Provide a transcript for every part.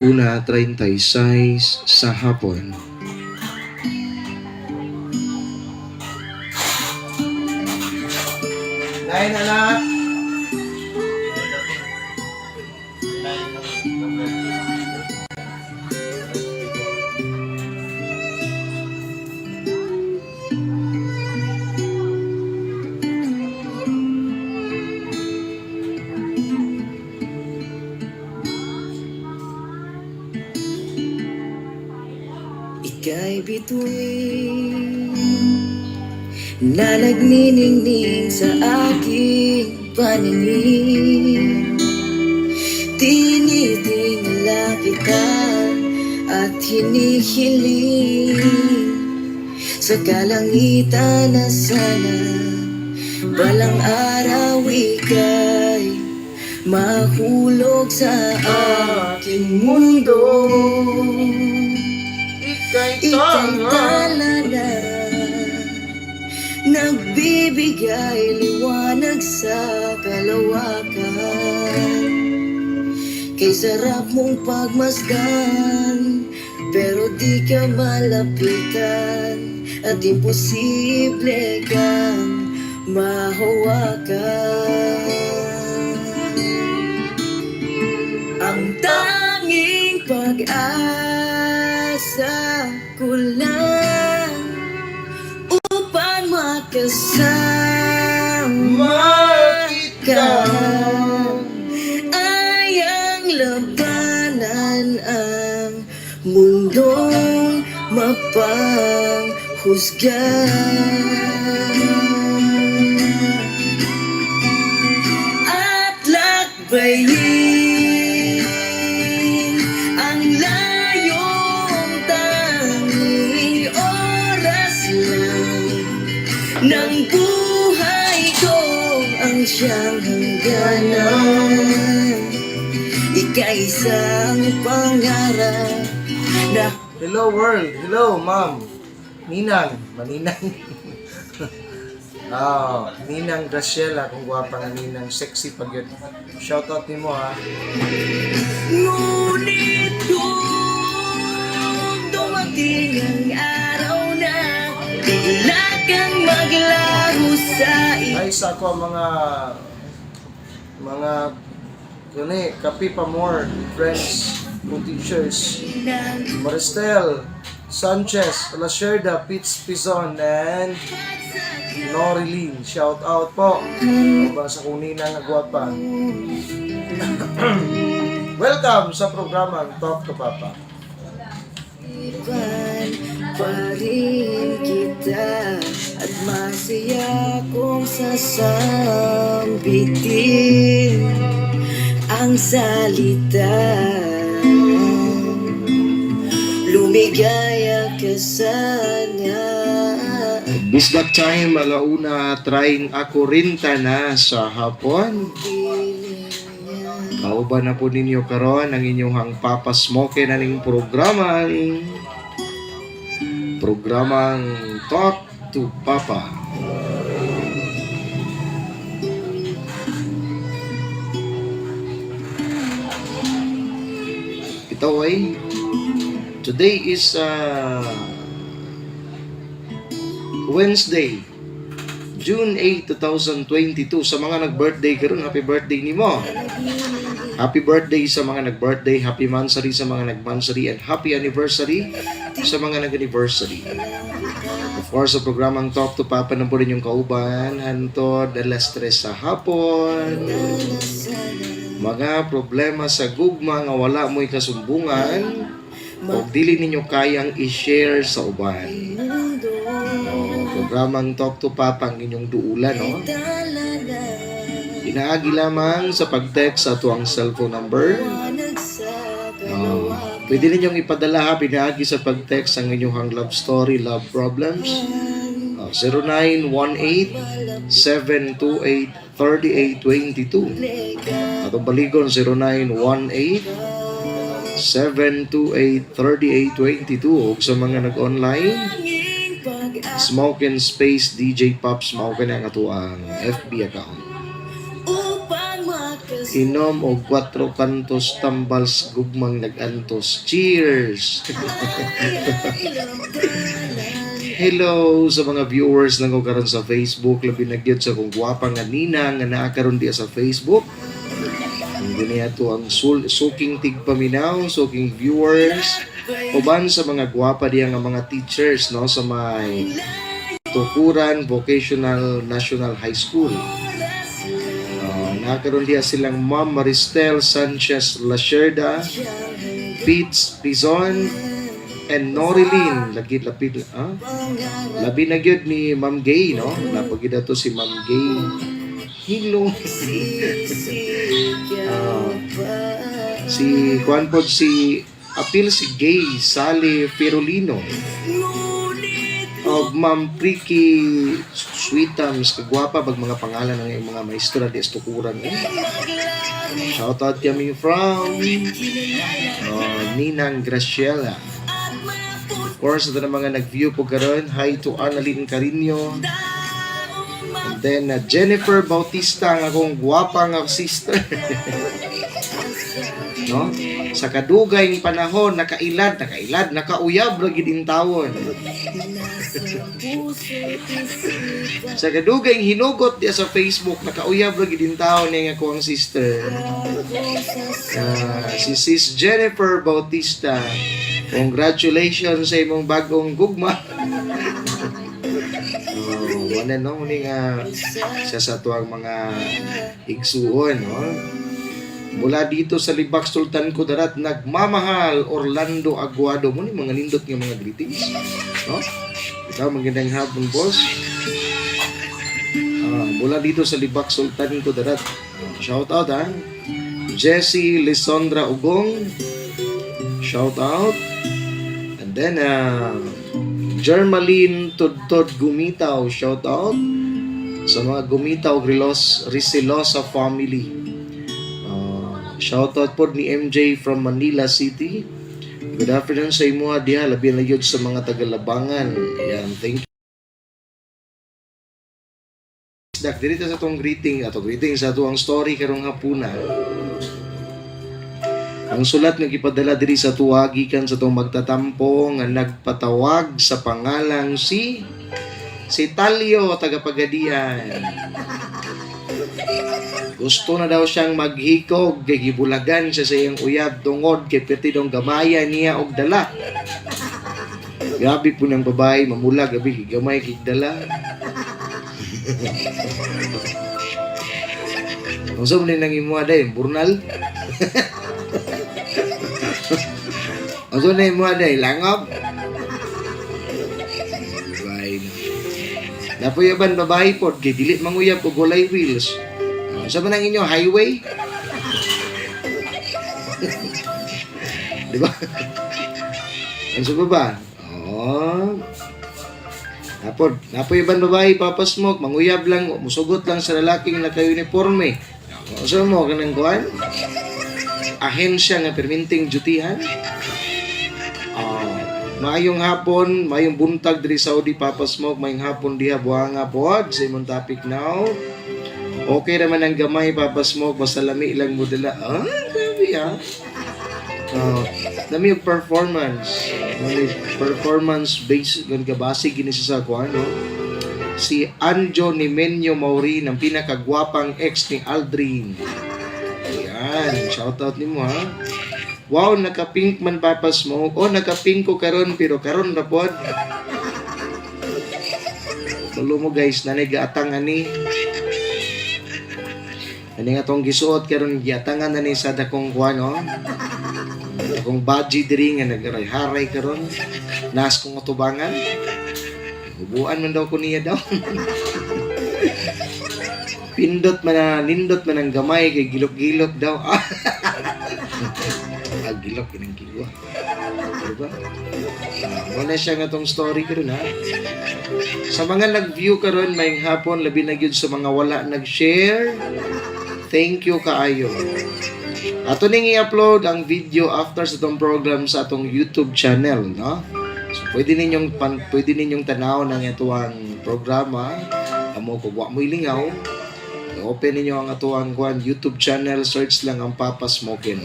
1:36 sa hapon. Nine, anak! Ika'y bituin na nagniningning sa aking paningin. Tinitingala kita at hinihiling sa kalangitan na sana balang araw ika'y mahulog sa aking mundo. Ika'y Ika'y tanga! tala na nagbibigay liwanag sa kalawakan. Kay sarap mong pagmasdan, pero di ka malapitan at imposible kang mahawakan. Ang tanging pag-asa ko lang upang makasama Makita! ka ay ang labanan ang mundong mapanghusga at lakbayin ang layong tanging oras lang ng buhay ko ang siyang hangganan. Ika'y isang pangarap na Hello world! Hello ma'am! Ninang! Maninang! Ah, Ninang Graciela, kung gwapa nga Ninang, sexy pag yun. Shoutout nimo ha. Ngunit kung dumating ang araw na bigla kang maglaho sa Ay, sa ako ang mga kani, kape pa more, friends, kung teachers. inang Maristel Sanchez, Lasherda, Pitts Pizon, and Norilyn. Shout out po. Ba sa kung ninang nga gwapa. Welcome sa programang Talk to Papa. Iban pa rin kita at masaya kong sasambitin ang salita. Lumigaya ka sana. Bisdak time, 1:40 na sa hapon. Piling niya. Kauban na po ninyo karon ang inyong Papa Smoke na ning programang programang Talk to Papa. Ito ay today is Wednesday, June 8, 2022. Sa mga nag-birthday karon, happy birthday nimo. Happy birthday sa mga nag-birthday, happy mansary sa mga nag-mansary, and happy anniversary sa mga nag-anniversary. Of course, sa programang Talk to Papa na po rin yung kauban, hantod, 3:00 sa hapon. Mga problema sa gugma nga wala mo'y kasumbungan, o dili ninyo kayang i-share sa uban. Mundo O, programang Talk to Papa ang inyong duulan, no? tala na Inaagi lamang sa pag-text sa atuang cellphone number. liwanag sa Oh, kalawakan. pwede ninyong ipadala ha, pinaagi sa pag-text ang inyong love story, love problems. Oh, 0918-728-3822. Atong baligon, 0918-728-3822. Ug sa mga nag-online, Tanging pag-asa Smoke and Space DJ Pops, mao kani ang atoang FB account. upang makasama Inom og 4 kantos tambals gugmang nag-antos. Cheers! Hello sa mga viewers nang karon sa Facebook, labi na gyud sa kong gwapa nga nina nga naa karon diya sa Facebook. Hindi niya to ang suking tigpaminaw, suking viewers, uban sa mga gwapa diya nga mga teachers, no, sa may Tukuran Vocational National High School. Nakaroon diya silang Ma'am Maristel Sanchez Lacerda, Pete Pizon, and Norilyn. Lagi lapid, ah? Labi na gyud ni Ma'am Gay, no? Napagid to si Ma'am Gay. Hilo. Ah, si Juan pod si apil si Gay Sally Ferolino og Ma'am Priki Sweetams. Kagwapa bag mga pangalan ng iyong mga maestra di Tukuran, eh. Shout out kami from Ninang Graciela. Of course, ito na mga nag-view po karon. Hi to Annalyn Carino. And then, Jennifer Bautista, ang akong gwapa nga sister, no? Sa kadugay panahon, nakailad, nakailad, nakauyab ra gid intawon. Sa kadugay hinugot diya sa Facebook, nakauyab ra gid intawon niya nga akong sister. Si Sis Jennifer Bautista. Congratulations sa imong bagong gugma. Oh, wala no ni nga siya sa tuwang mga igsuon, no? Mula dito sa Libak, Sultan Kudarat, nagmamahal Orlando Aguado mo ni mga nindot nga mga greetings, no? Ikaw, magandang hapon, boss. Ah, mula dito sa Libak, Sultan Kudarat. Shout out ha. Jesse Lisondra Ugong. Shout out. And then Germaline Tudtod Gumitaw, shout out sa mga Gumitaw Grilos Risilosa family. Shout out po ni MJ from Manila City. Good afternoon sa imo diha, labi na gyud sa mga taga-Labangan. Ayan, thank you. Dak diri ta sa atong greeting, ato greeting sa ato ang story karong hapuna. Ang sulat nga gipadala diri sa tuwa gikan sa atong magtatampo nga nagpatawag sa pangalang si Talyo taga Pagadian. Gusto na daw siyang maghikog kay gibulagan siya sa iyang uyab tungod kay perti dong gamaya niya og dala. Grabe po ng babae, mamula gabi gamay kig dala. Unsa man nang imo day, burnal? Unsa na imo day, langab? Babae na. Napuyaban babae pod kay dili manguyab og walay wheels. Unsa man ang inyo highway? Di ba? Unsa pa ba? Oh. Napod, napuyaban babae, Papa Smoke, manguyab lang, musugot lang sa lalaking naka-uniforme. Unsa mo kanang kuan? Ahensya nga perminting dutihan? Ah, maayong hapon, maayong buntag diri Saudi, Papa Smoke, maayong hapon diha buhanga pod sa imong topic now. Okay naman ang gamay, Papa Smoke, basta lami lang mo dala. Ah, grabe ah. Oh, nami yung performance. Nami performance based gan kabase gini siya sa kuan, no? Si Anjo Nimenyo Mauri ng pinakagwapang ex ni Aldrin. Ayan, shoutout nimo ha. Wow, naka-pink man, Papa Smoke. Oh, naka-pink ko karon pero karon ra pod. Tulo mo guys, nanay gaatang ani. Ani nga tong gisuot karon giatangan na ni sa dakong kuan, no. Akong baji diri nga nagaray-haray karon. Nas kong atubangan. Ubuan man daw ko niya daw. Pindot man na, nindot man ang gamay kay gilok-gilok daw. Ah, gilok kinang gilwa. Diba? Ah, wala siya nga tong story karon ha. Sa mga nag-view karon maayong hapon, labi na gyud sa mga wala nag-share. Thank you kaayo. Ato ning i-upload ang video after sa atong program sa atong YouTube channel, no? So pwede ninyong tanaw ng atuang programa. Amo ko wa mo'y lingaw. I-open ninyo ang atoang kuan YouTube channel, search lang ang Papa Smokin.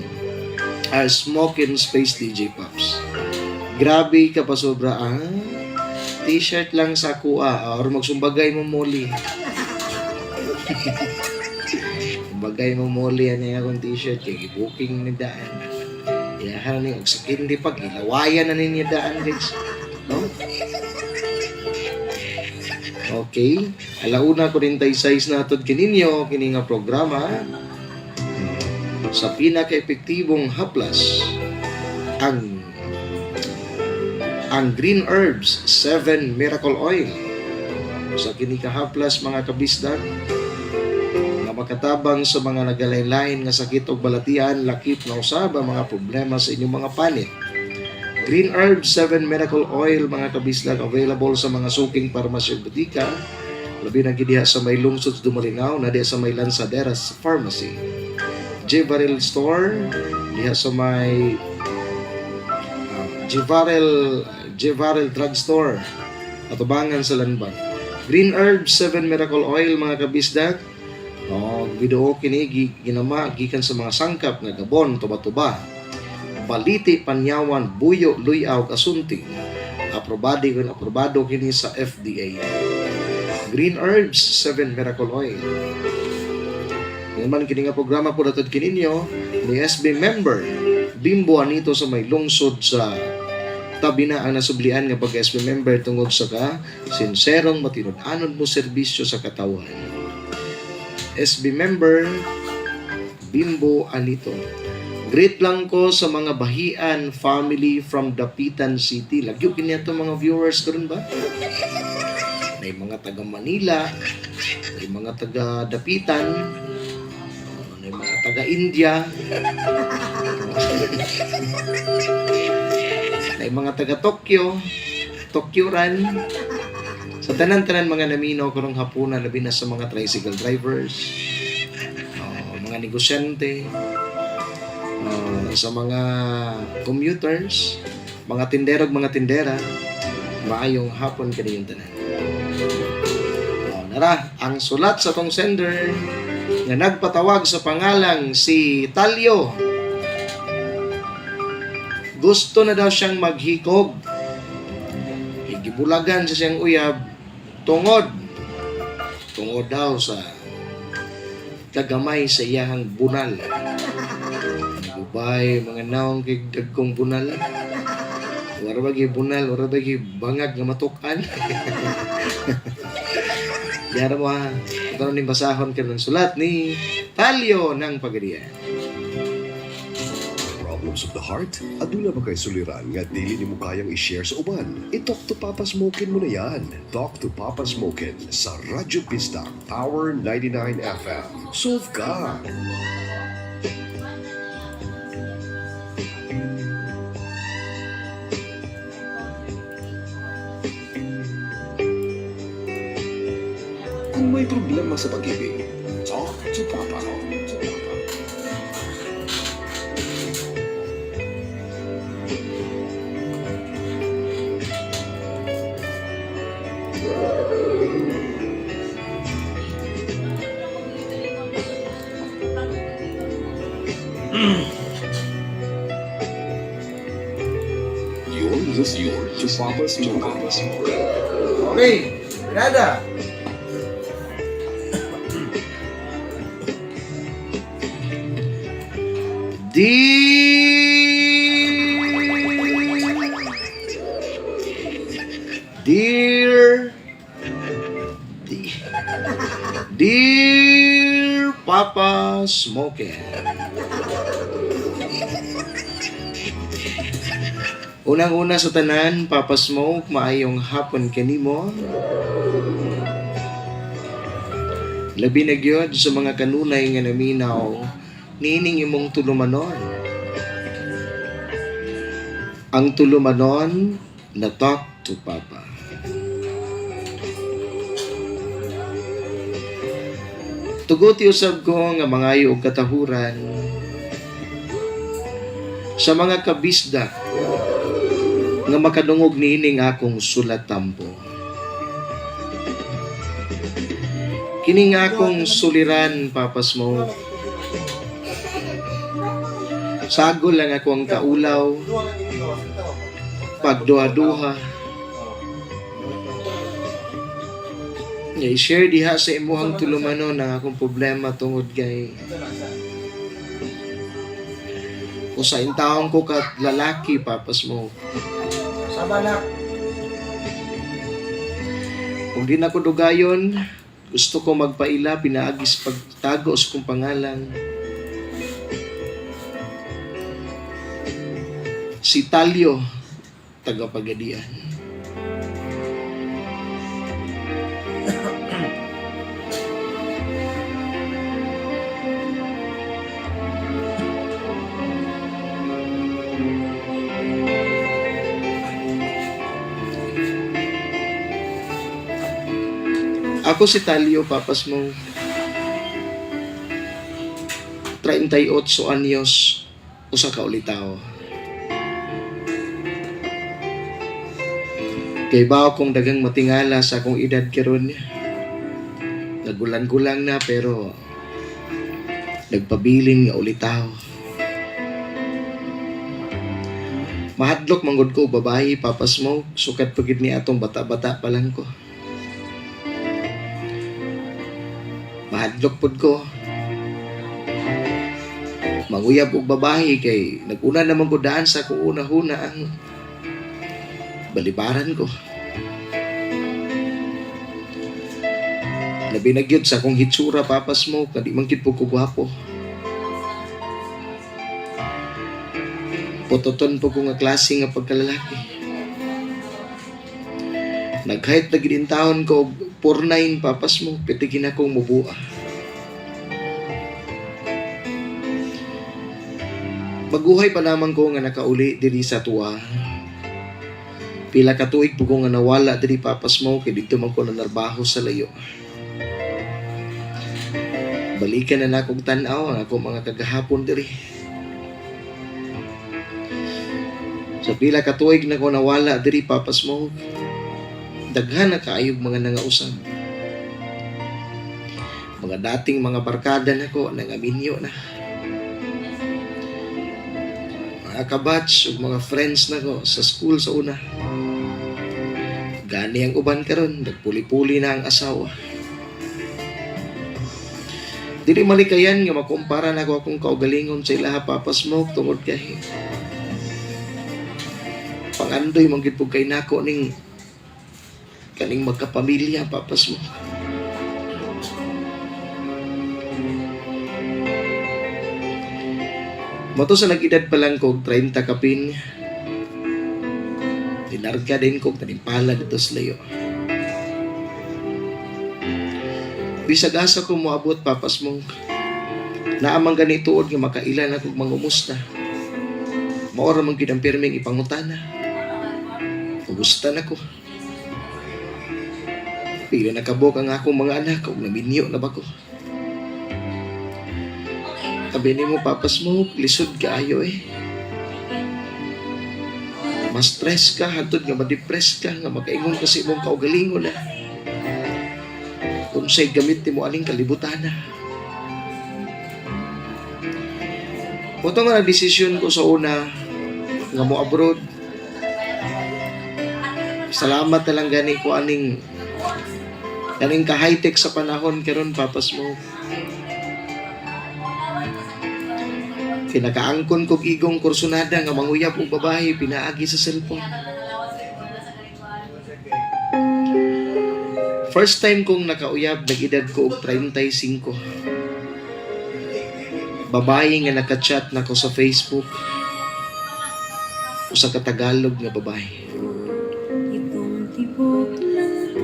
Smokin Space DJ Pops. Grabe ka pa sobra ah. T-shirt lang sa kuha or magsumbagay mo moli. Bagay mo moli ano yung akong t-shirt kay gibuking ni daan. Ilahan ni og sa kindi pag ilawayan na ninyo daan, guys. No? Okay. Alauna 46 na atod kininyo kini nga programa sa pinaka-epektibong haplas, ang Green Herbs 7 Miracle Oil. Sa kini ka haplas, mga kabisdak, nga makatabang sa mga nagalain-lain nga sakit og balatian, lakip na usab ang mga problema sa inyong mga panit. Green Herbs 7 Miracle Oil, mga kabisdak, available sa mga suking parmasya ug botika, labi na gid diha sa may lungsod sa Dumalinao na diha sa may Lanzaderas Pharmacy, Jivarel Store diha sa may Jivarel Drugstore, atubangan sa Lanban. Green Herb 7 Miracle Oil, mga kabisdak. Oh, video kini ginama gikan sa mga sangkap nga gabon, tuba-tuba, baliti, panyawan, buyo, luyaw, asunti. Aprobado kun aprobado kini sa FDA. Green Herbs 7 Miracle Oil. Ngayon man kini nga programa po datod kininyo ni SB member Bimbo Anito sa may lungsod sa tabi na ang nasublian nga pag SB member tungod sa ka sinserong matinud-anod mo serbisyo sa katawan. SB member Bimbo Anito. Greet lang ko sa mga Bahian family from Dapitan City. Lagyo kini ato mga viewers karon ba? May mga taga Manila, may mga taga Dapitan, may mga taga India, may mga taga Tokyo, Tokyo ran. Sa tanan-tanan mga naminaw karong hapuna, labi na sa mga tricycle drivers, mga negosyante, sa mga commuters, mga tindero ug mga tindera, maayong hapon kaniyong tanan. Oh, nara, ang sulat sa tong sender nga nagpatawag sa pangalang si Talyo. Gusto na daw siyang maghikog. Gibulagan sa siyang uyab tungod daw sa kagamay sa iyahang bunal. Gubay mga naong kay dagkong bunal. Wala ba gyud bunal, wala ba gyud bangag nga matukan. Yara mo ha. Ito ning basahon ka ng sulat ni Talyo ng Pagadian. Problems of the heart? Aduna ba kay suliran nga dili nimo kayang i-share sa uban? I-talk to Papa Smokin mo na yan. Talk to Papa Smokin sa Radyo Bisdak Power 99 FM. Solve ka! Kung may problema sa pag-ibig, talk to Papa. Talk to Papa. You're listening to Papa Smokin. Okay, Brada. Dear Dear Dear Papa Smokin. Unang-una sa tanan, Papa Smoke, maayong hapon kanimo. Labi na gyud sa mga kanunay nga naminaw niining imong tulumanon. Ang tulumanon na Talk to Papa. Tuguti usab ko nga mangayo og katahuran sa mga kabisdak nga makadungog niining akong sulat tampo. Kini nga akong suliran, Papa Smoke. Sagol lang ako ang kaulaw, pagduha-duha. Nga i-share diha sa imuhang tulumanon ang akong problema tungod kay usa intawon ko kat lalaki, Papa Smoke. Sama na. Kung di na ko dugayon, gusto ko magpaila pinaagis pagtago sa kong pangalan. Si Talyo, taga Pagadian. Ako si Talyo, papas mo. 38 anyos, usa ka ulitaw. Kay bao kong dagang matingala sa akong edad karon. Nagulang-gulang na pero nagpabilin nga ulitaw. Mahadlok manggod ko babayi, Papa Smoke, sukat pagid ni atong bata-bata pa lang ko. Mahadlok pud ko. Manguyab og babae kay naguna naman ko daan sa akong una-huna ang balibaran ko. Labi na gyud sa akong hitsura, Papa Smoke, nga di man gyud po ko gwapo. Pototon po ko nga klase nga pagkalalaki. Nag-height na gid taon ko og 4'9, Papa Smoke, pitikin akong mubua. Maguhay pa lamang ko nga nakauli diri sa tuwa. Pila ka tuig po ko nga nawala diri, Papa Smoke, kay didto man ko nanarbaho sa layo. Balikan na nakong tan-aw ang akong mga kagahapon diri. Sa pila ka tuig na ko nawala diri, Papa Smoke, daghan na kaayog mga nangausap. Mga dating mga barkada nako nangaminyo na. Mga kabatch ug mga friends nako sa school sa una. Gani ang uban karon, nagpuli-puli na ang asawa. Dili malikayan nga makumpara nako akong kaugalingon sa ilaha, Papa Smoke, tungod kay pangandoy man gid pud kay nako ning kaning magkapamilya, Papa Smoke. Mato sa nag-edad pa lang ko og 30 kapin. Dinarga din ko og tanimpala dito sa layo. Bisag asa ko moabot, Papa Smoke, naamang ganituod nga makailan ako og mangumusta. Mao ra man gyud ang pirming ipangutana. Kumusta na ko? Pila na kabok ang akong mga anak ug naminyo na ba ko? Tabi nimo, Papa Smoke, lisod kaayo eh. Mas stress ka, hantod nga ma-depress ka, nga makaingon ka sa imong kaugalingon na. Unsay gamit nimo aning kalibutan na. Mao nga nagdesisyon ko sa una nga mo abroad. Salamat na lang gani ko aning kaning ka high-tech sa panahon karon, Papa Smoke. Kinakaangkon kog igong kursunada nga manguyab og babae pinaagi sa cellphone. First time kong nakauyab, nag-edad ko og 35. Babae nga nakachat nako sa Facebook. Usa ka Tagalog nga babae. Itong tibok ng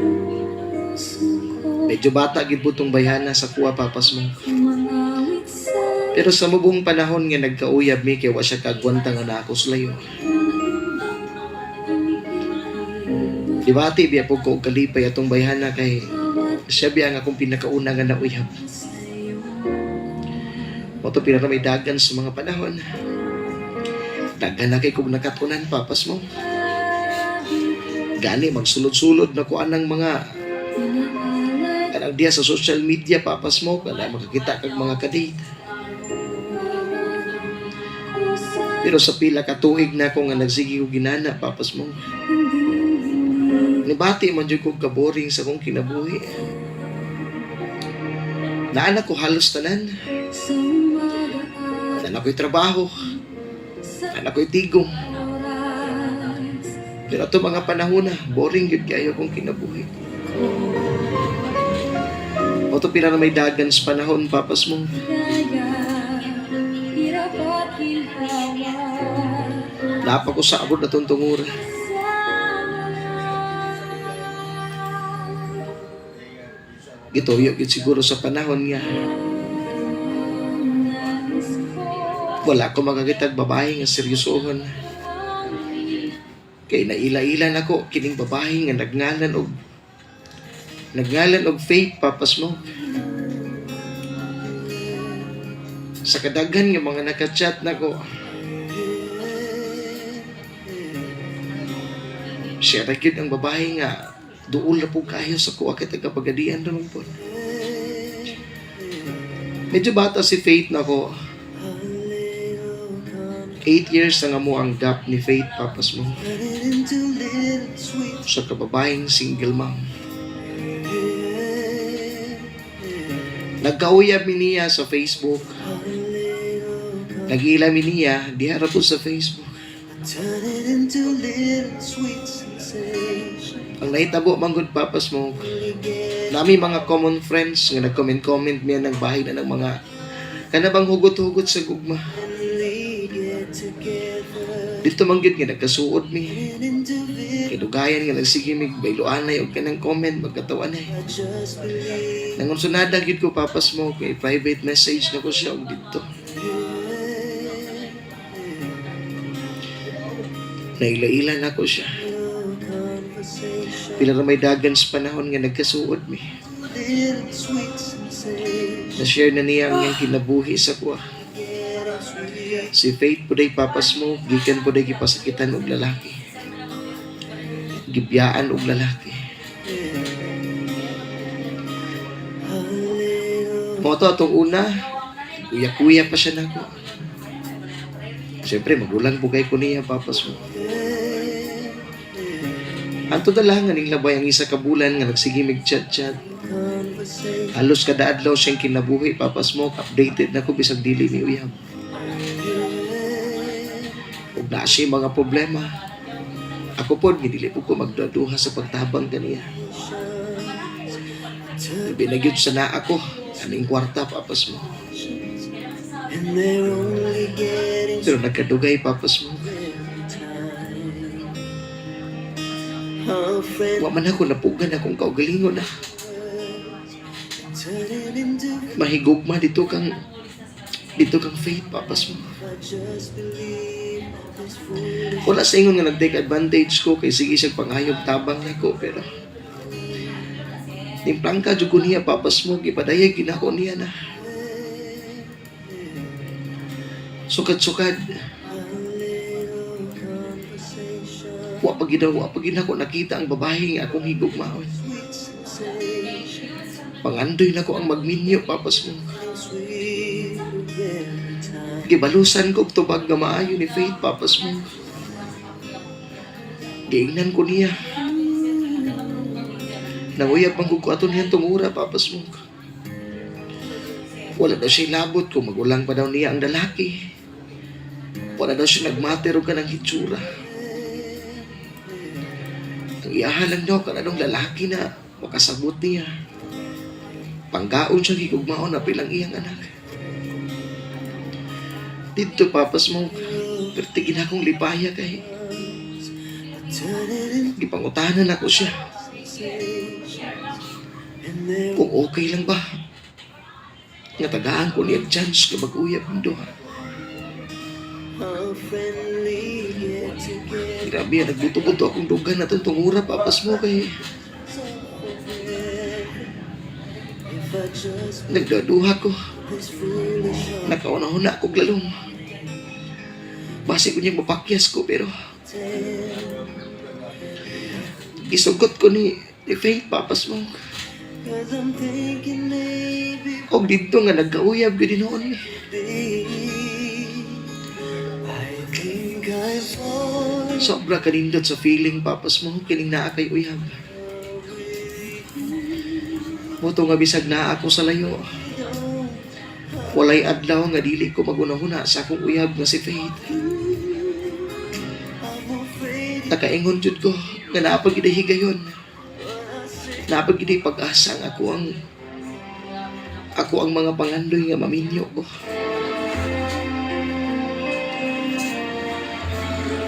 puso ko. Medyo bata gid po tong bayhana sa kuha, Papa Smoke. Umangawit sa Pero sa mubong panahon nga nagkauyab mi kay wa siya kagwanta nga naako sa layo. Dibati biya po ko og kalipay atong bayhana kay siya biya ang akong pinakauna nga nauyab. Mao to pila may dagan sa mga panahon. Daghan na kay kog nakatunan, Papa Smoke. Gani magsulod-sulod na ko anang mga Inaalay kanang Kanang diya sa social media, Papa Smoke, kana makakita kag mga kadate. Pero sa pila ka tuig na ako nga nagsige og ginana, Papa Smoke, nibati man jud kog kaboring sa akong kinabuhi. Naa ko halos tanan. Naa ko'y trabaho. Naa ko'y tigom. Pero ato mga panahon na, boring gyud kayo akong kinabuhi. Mao to pila na may dagan sa panahon, Papa Smoke. Naa pa ko sa abroad atong tungura. Gituyo gyud siguro sa panahon nga wala ko makakitag babae nga seryosohon. Kay naila-ila nako kining babae nga nagngalan og Faith, Papa Smoke. Sa kadaghan nga mga nakachat nako, siya ra gyud ang babae nga duol na pud kayo sa kuha kay taga-Pagadian ra man pod. Medyo bata si Faith nako. 8 years na nga mo ang gap ni Faith, Papa Smoke. Sa kababaeng single mom. Nagkauyab mi niya sa Facebook. Nag-ila mi niya diha ra po sa Facebook. Ang nahitabo man gud, Papa Smoke, nami mga common friends nga nag-comment-comment miya ng bahay na ng mga kanabang hugot-hugot sa gugma. Dito man gyud nga nagkasuod mi. Kay dugayan nga nagsige mig bayloanay og kanang comment magkatawanay. Nangonsunada gyud ko, Papa Smoke, kay private message na ko siya og didto. Naila-ila na ko siya. Pila ra may dagan sa panahon nga nagkasuod mi. Na-share na niya ang iyang kinabuhi sa kuha. Si Faith puday, Papa Smoke, gikan puday gipasakitan og lalaki. Gibiyaan og lalaki. Mao to atong una, kuya-kuya pa siya nako. Siyempre, magulang po kay ko niya, Papa Smoke. Anto na lang, aning labay ang isa ka bulan nga nagsige mig chat-chat. Halos kada adlaw siyang kinabuhi, Papa Smoke, updated na ko bisag dili ni uyab. Ug naa siya mga problema. Ako pod, dili po ko magduha sa pagtabang kaniya. Labi na gyud sa naa ako, aning kwarta, Papa Smoke. Pero nagkadugay, Papa Smoke. Wa man ako napugan akong kaugalingon na. Mahigugma dito kang Faith, Papa Smoke. Wala sa ingon nga nag-take advantage ko kay sige siyang pangayog tabang nako, pero nimplangka jud ko niya, Papa Smoke, ipadayag ginako niya na. Sukad-sukad. Wa pa gid ako nakita ang babae nga akong higugmaon. Pangandoy nako ang magminyo, Papa Smoke. Gibalusan ko og tubag nga maayo ni Faith, Papa Smoke. Giingnan ko niya. Nanguyab man ko ato niyang tungura, Papa Smoke. Wala daw siya labot kung magulang pa daw niya ang lalaki. Wala daw siya nagmater og kanang hitsura. Ang iyahan lang daw kanang lalaki na makasabot niya. Panggaon siya gigugmaon na pilang iyang anak. Dito, Papa Smoke, pertigin akong lipaya kay gipangutanan ako siya. Kung okay lang ba, nga tagaan ko niya chance nga mag-uyab ang duha. Grabe, nagbuto-buto akong dugan na itong tungura, Papa Smoke, kay nagdaduha ko. Nakauna-una ako lalong. Base ko niya mapakyas ko, pero isugot ko ni Faith, Papa Smoke. 'Cause I'm thinking maybe, Og didto nga nagkauyab gyud hinuon mi. I think I'm falling. Sobra kanindot sa feeling, Papa Smoke, kining naa kay uyab. Mao to nga bisag naa ako sa layo, walay adlaw nga dili ko magunahuna sa akong uyab nga si Faith. I'm afraid Nakaingon jud ko nga naa pa gyud higayon. Naa pa gyud pag-asa nga ako ang mga pangandoy nga maminyo ko.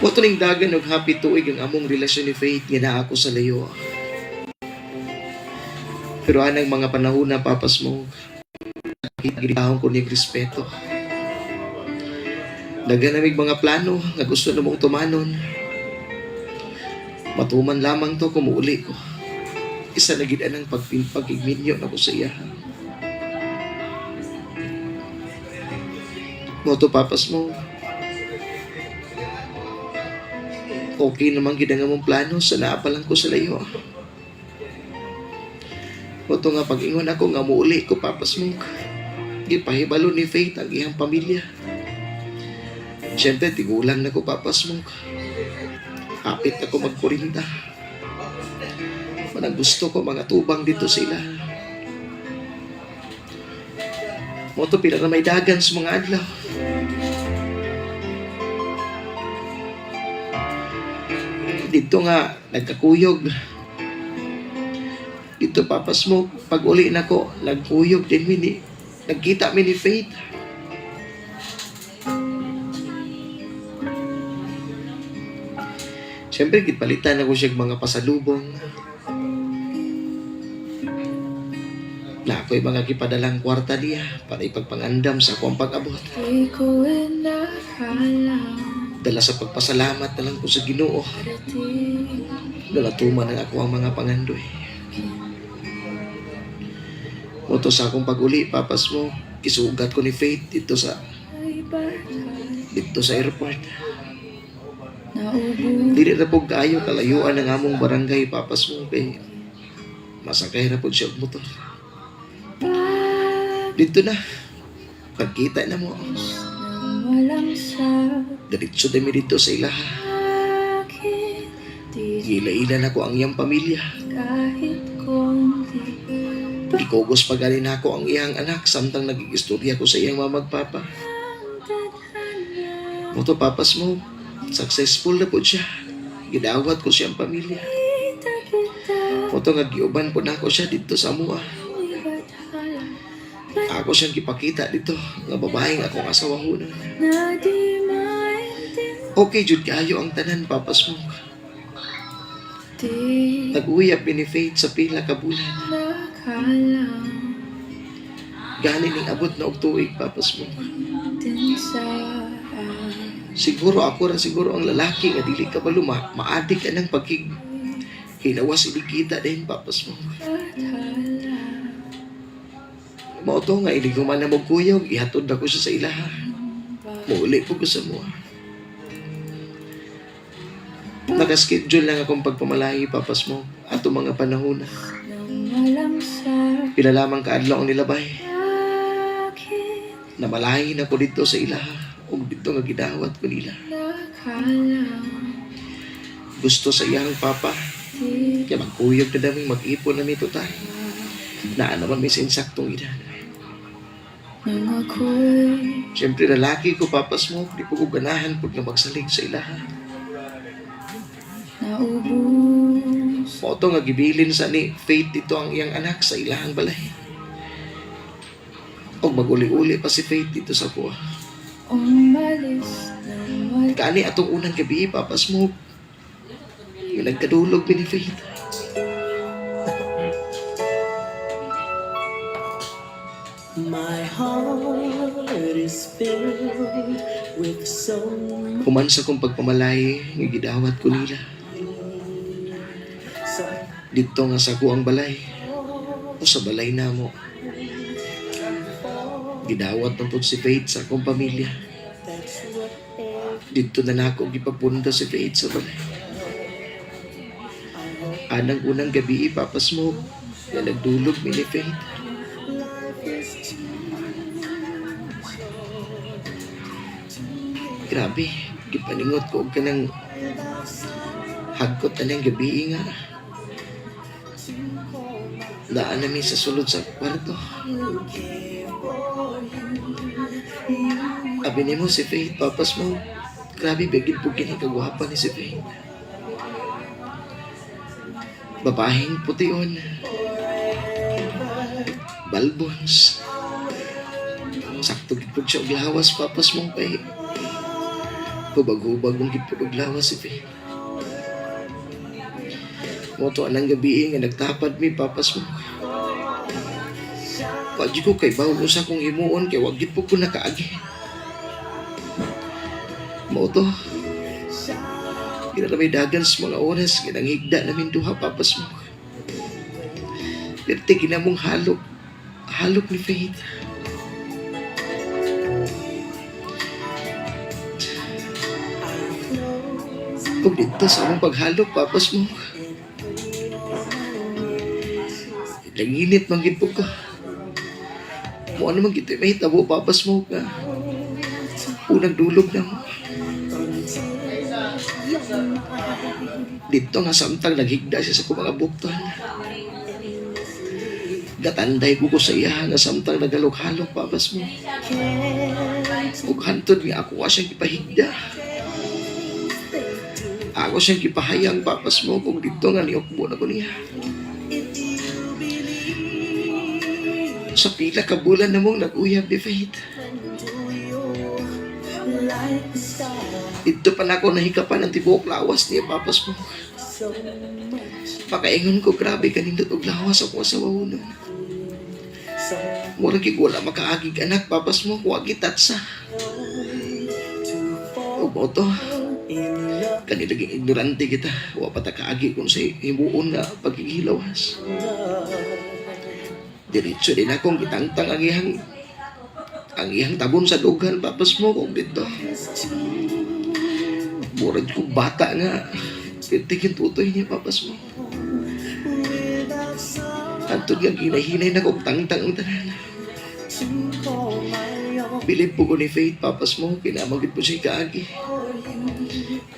Mao to ning dagan og happy tuig ang among relasyon ni Faith nga naa ako sa layo. Pero anang mga panahon na, Papa Smoke, gitahong ko niyang respeto. Daghan namig mga plano nga gusto na mong tumanon. Matuman lamang to kung muuli ko. Isa na gid anang pagigminyo na ko sa iya. Mao to, Papa Smoke. Okay naman gid ang among plano sa naa pa lang ko sa layo. Mao to nga pag-ingon ako nga muuli ko, Papa Smoke, gipahibalo ni Faith ang iyang pamilya. Siyempre, tigulang na ko, Papa Smoke. Hapit ako magkurinta. Manang gusto ko mga tubang dito sila. Mao to pila na may dagan sa mga adlaw. Dito nga, nagkakuyog. Dito, Papa Smoke, pag uli na ko, nagkuyog din mi ni, nagkita mi ni Faith. Siyempre, gipalitan ako siya mga pasalubong. Na ako'y mga gipadalang kwarta niya para ipagpangandam sa akong pag-abot. Di ko inakala Dala sa pagpasalamat na lang ko sa Ginoo parating na natuman ang ako ang mga pangandoy. Mao to sa akong pag-uli, Papa Smoke, isugat ko ni Faith dito sa ay bagay dito sa airport. Naubo Dili ra pud kaayo kalayuan ang among barangay, Papa Smoke, kay masakay ra pud siya og motor. Dito na. Pagkita na mo. Nang walang sa Diretso dami dito sa ilaha. akin. Di Gila-ila na ko ang iyang pamilya. kahit konti. Gikugos pa gani nako ang iyang anak samtang nagigistorya ko sa iyang mamagpapa. Ang tadhana Mao to, Papa Smoke, successful na po siya. Gidawat ko siyang pamilya. Kita kita Mao to nga giuban po nako siya dito sa amua. May bathala Ako siyang gipakita dito nga babaeng akong asawahonon. na di maintindihan. Okay jud kaayo ang tanan, Papa Smoke. Nag-uyab mi ni Faith sa pila ka bulan. Nakala Gani ning abot na og tuig, Papa Smoke. din sa Siguro ako ra siguro ang lalaki nga dili ka balo maadik ka ng pagkig hilawas inig kita din, Papa Smoke. Bathala Mao to nga inig human na mo kuyog, ihatod na ko siya sa ilaha. Muuli po ko sa mua. Nakaschedule lang akong pagpamalahi, Papa Smoke, ato mga panahon na. Nang walang sa Pila lamang kaadlaw ang nilabay. akin Namalahi na ko dito sa ilaha ug dito nga gidawat ko nila. Nakala Gusto sa iyang papa, di kaya magkuyog na daming mag-ipon na mi total. Naa naman may sa insaktong edad. Nang ako'y Siyempre lalaki ko, Papa Smoke, di po ko ganahan pud nga magsalig sa ilaha. naubos Mao to nga gibilin sa ni Faith dito ang iyang anak sa ilahang balay. Og maguli-uli pa si Faith dito sa kuha. Umalis nang wala Kani atong unang gabi, Papa Smoke. Yung nagkadulog mi ni Faith. My heart is filled with so Human sa kong pagpamalay, nga gidawat ko nila. Dito nga sa kuang balay o sa balay namo. Gidawat na po si Faith sa akong pamilya. That's what Dito na nako gipapunda si Faith sa balay. Anang unang gabi, Papa Smoke. Nga nagdulog mi ni Faith. Grabe, gipaningot ko og kanang hagkot anang gabi nga. Daan nami sa sulod sa kwarto. Abi nimo si Faith, papas mo. Grabe, bigil po kini kagwapa ni si Faith. Babahing pution. Balbons. Sakto gid pud siya og lawas, papas mo kay hubag-hubag mong gid pud og lawas si Faith. Mo to anang gabi nga nagtapad mi, papas mo. Wa jud ko kay bawo sa akong himuon kay wa gid pud ko nakaagi. Mao to. Gina may dagan sa mga oras nga nanghigda namin duha, papas mo. Perti ginamong halok. Halok ni Faith. Ug dito sa among paghalok, papas mo. Nanginit man gid po ko. Mo ano man gid mahitabo, papas mo ka. Unang dulog na mo. Dito nga samtang naghigda siya sa akong mga bukton. Gatanday ko sa iya nga samtang nagalok-halok, papas mo. Ug hantod nga ako wa siyang gipahigda. Ako siyang gipahayang, papas mo, kung dito nga niukbo na ko niya. Sa pila ka bulan na mong nag-uyab ni Faith. Dito pa na ako nahikapan ang tibuok lawas niya, papas mo. Pakaingon ko, grabe kanindot og lawas ako sa wahunon. Mura gid wala makaagig anak, papas mo, wa gitatsa. Ug mao to, kani laging ignorante kita, wa pa ta kaagi kung sa himuon nga pagkikilawas. Diretso din akong gitangtang ang iyang tabon sa dughan, papas mo, kung dito. Murag ko bata nga. Titigin tutoy niya, papas mo. Antod nga ginahinay na kong tangtang ang tanan. Bilib po ko ni Faith, papas mo, kinamagid po siya kaagi.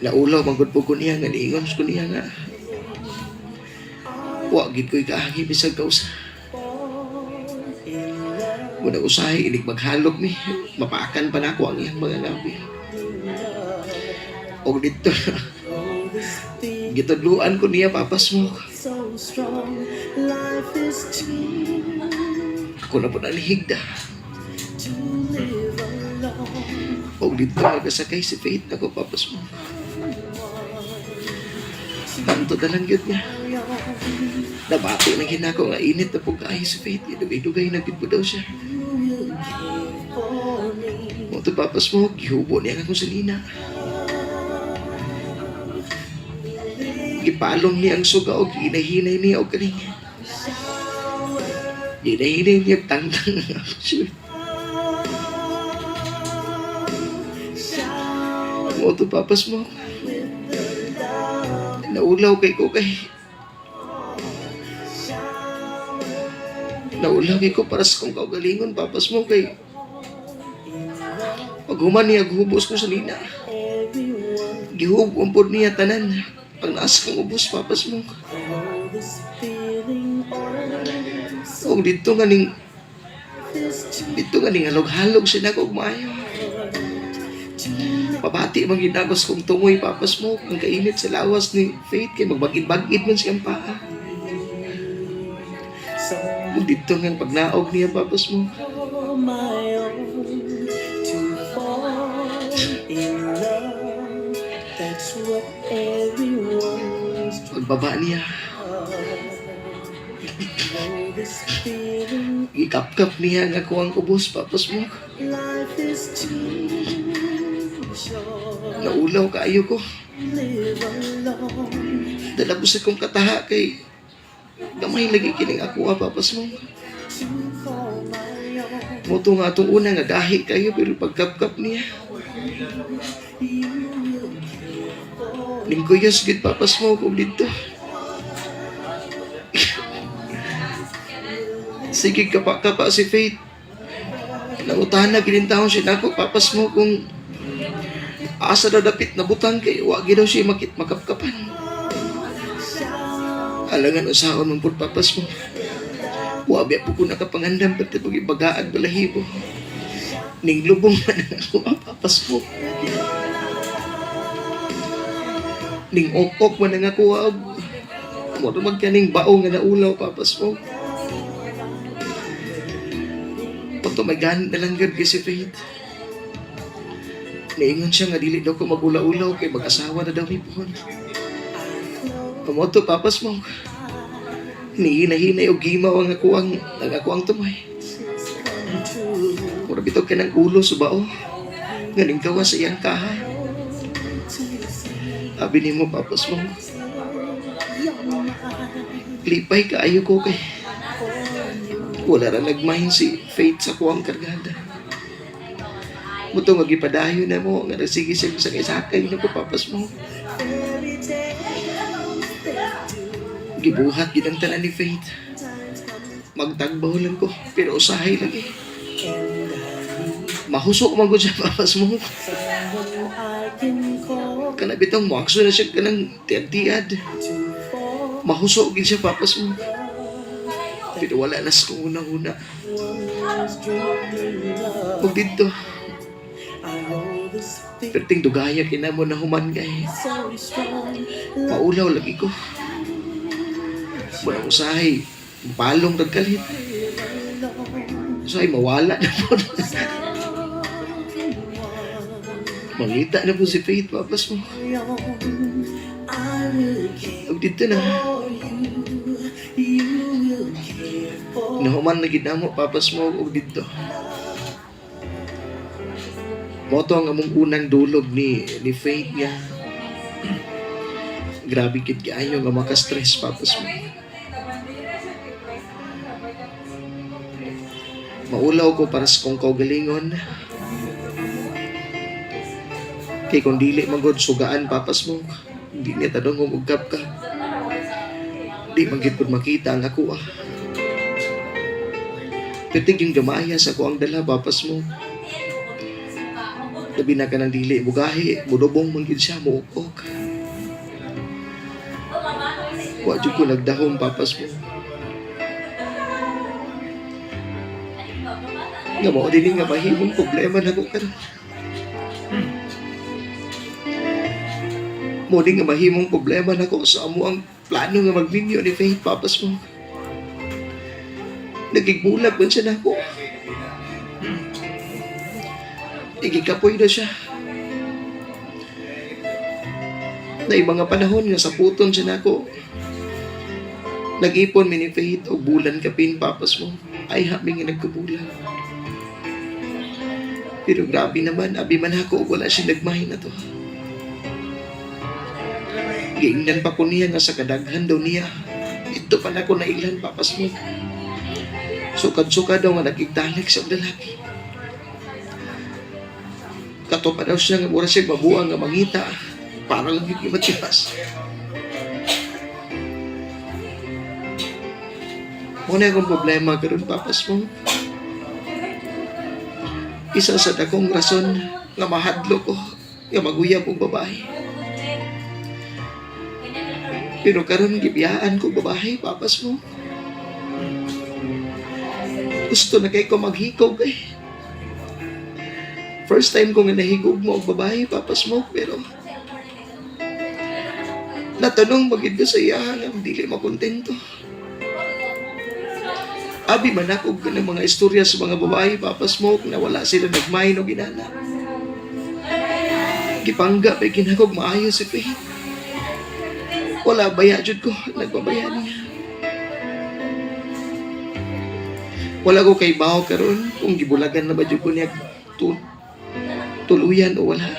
Naulaw, magod po ko niya nga, niingon ko niya nga. Wa gid ko'y kaagi bisag kausa. Muna usahay, inig maghalog mi. Mapakan pa na ako ang iyang mga ngabi. Og dito, gitudluan ko niya, papas mo. Ako na po nalihigda. Og dito nagkasakay si Faith ako, papas mo. Tanto na lang yun niya. Nabati na ginako nga init na po kaayo si Faith. Dugay-dugay na gid po daw siya. Mo to, papas mo, gihubo niya akong salina. Gipalong niya ang suga og ginahinay niya og kaning. Ginahinay niya og tangtang. Shoot. Mo to, papas mo. Naulaw kay ko kay. Naulaw kay ko para sa kong kaugalingon, papas mo, kay pag human niya gihubos ko sa lina. Gihubos po niya tanan. Pag naas kong ubos, papas mo. Kung dito nga ning halog-halog siya na og maayo. Pabati man ginagos kong tungoy, papas mo, ang kainit sa lawas ni Faith kay magbagid-bagid man siyang paa. Kung dito nga pagnaog niya, papas mo. My own to fall in love. That's what everyone's Pagbaba niya, know this feeling. gikapkap niya nga ako ang ubos, papas mo. Life is too short. Naulaw kaayo ko. Live alone Dala ko sa kong kataha kay gamay lagi kining ako, ah, papas mo. to call my own. Mo to nga atong una nga gahi kayo pero pagkapkap niya. Lingkuyos gid, papas mo, kung dito. Sige, kapa-kapa si Faith. Nangutana gid taon siya nako, Papa Smoke, kung asa daw dapit na butang kay wa gid daw siya makit makapkapan. Alangan usaon man pud, Papa Smoke. Wa biya po ko nakapangandam pati pag ibagaag balahibo. Ning lubong man ang ako, Papa Smoke. Ning ok-ok man ang ako og mo magkaning bao nga naulaw, Papa Smoke. Pagto may ganit na lang gyud kay si Faith. Niingon siya nga dili daw ko magula-ulaw kay mag-asawa na daw mi pohon. Mao to, Papa Smoke. Nihina-hinay og gimaw ang ako ang tumay. Mura bitaw kanang ulo sa bao. Nga ning gawa sa iyang kaha. Abi nimo, Papa Smoke. Lipay kaayo ko kay wala ra nagmahin si Faith sa kuang kargada. Mao to nga gipadayon na mo nga nagsige siya sa sakay na ko, Papa Smoke. Gibuhat gid ang tanan ni Faith. Magtagbaw lang ko pero usahay lagi. Mahusok man gud siya, Papa Smoke. Kana bitong moakso na siya kanang tiad-tiad. Mahusok gid siya, Papa Smoke. Pero wala na sa kong una-una. Ug didto, perting dugaya kinamo na human kay maulaw lagi ko. Muna usahay, palong rag kalit. Usahay, mawala na po. Mangita na po si Faith, Papa Smoke. Ug didto na, nahuman na gid namo, Papa Smoke, ug didto. Mao to ang among unang dulog ni Faith nga grabe gid kaayo nga maka-stress, Papa Smoke. Maulaw ko para sa kong kaugalingon. Kay kung dili man gud sugaan, Papa Smoke, hindi niya tadungog og kapkap. Di man gid pud makita ang ako ah. Pitig yung gamaya sa ko ang dala, Papa Smoke. Labi na ka ng dili, bugahi, mudubong man gid siya, muukok. Wa jud ko nagdahom, Papa Smoke. Nga mao dinhi nga mahimong problema nako karon. Mao din nga mahimong problema nako sa amo ang plano nga magminyo ni Faith, Papa Smoke. Nagigbulag man siya nako. Igikapoy na siya. Na mga panahon nga saputon siya nako. Nag-ipon mi ni Faith og bulan kapin, Papa Smoke. Ay hami nga nagkabulan. Pero grabe naman, abi man ako og wala siya nagmahin na to. Giingnan pa ko niya nga sa kadaghan daw niya. Ito pa na ko nailhan, Papa Smoke. Sukad-suka daw nga nagigtalik sa lalaki. Kato pa daw siya nga mura siya mabuang nga mangita para lang hindi matiwas. Muna akong problema karon, Papa Smoke. Isa sa dakong rason nga mahadlok ko nga maguyab og babae. Pero karon gibiyaan ko babae, Papa Smoke. Gusto na kay ko maghikog eh. First time ko nga nahigog mo og babae, Papa Smoke, pero natanong magid ko sa iya nga dili makontento. Abi man ako og ng mga istorya sa mga babae, Papa Smoke, na wala sila nagmain o ginana. Gipangga pa ginagog maayo si Faith. Wala baya jud ko, nagpabaya niya. Wala ko kay bawo karon kung gibulagan na ba jud ko niya tuluyan o wala.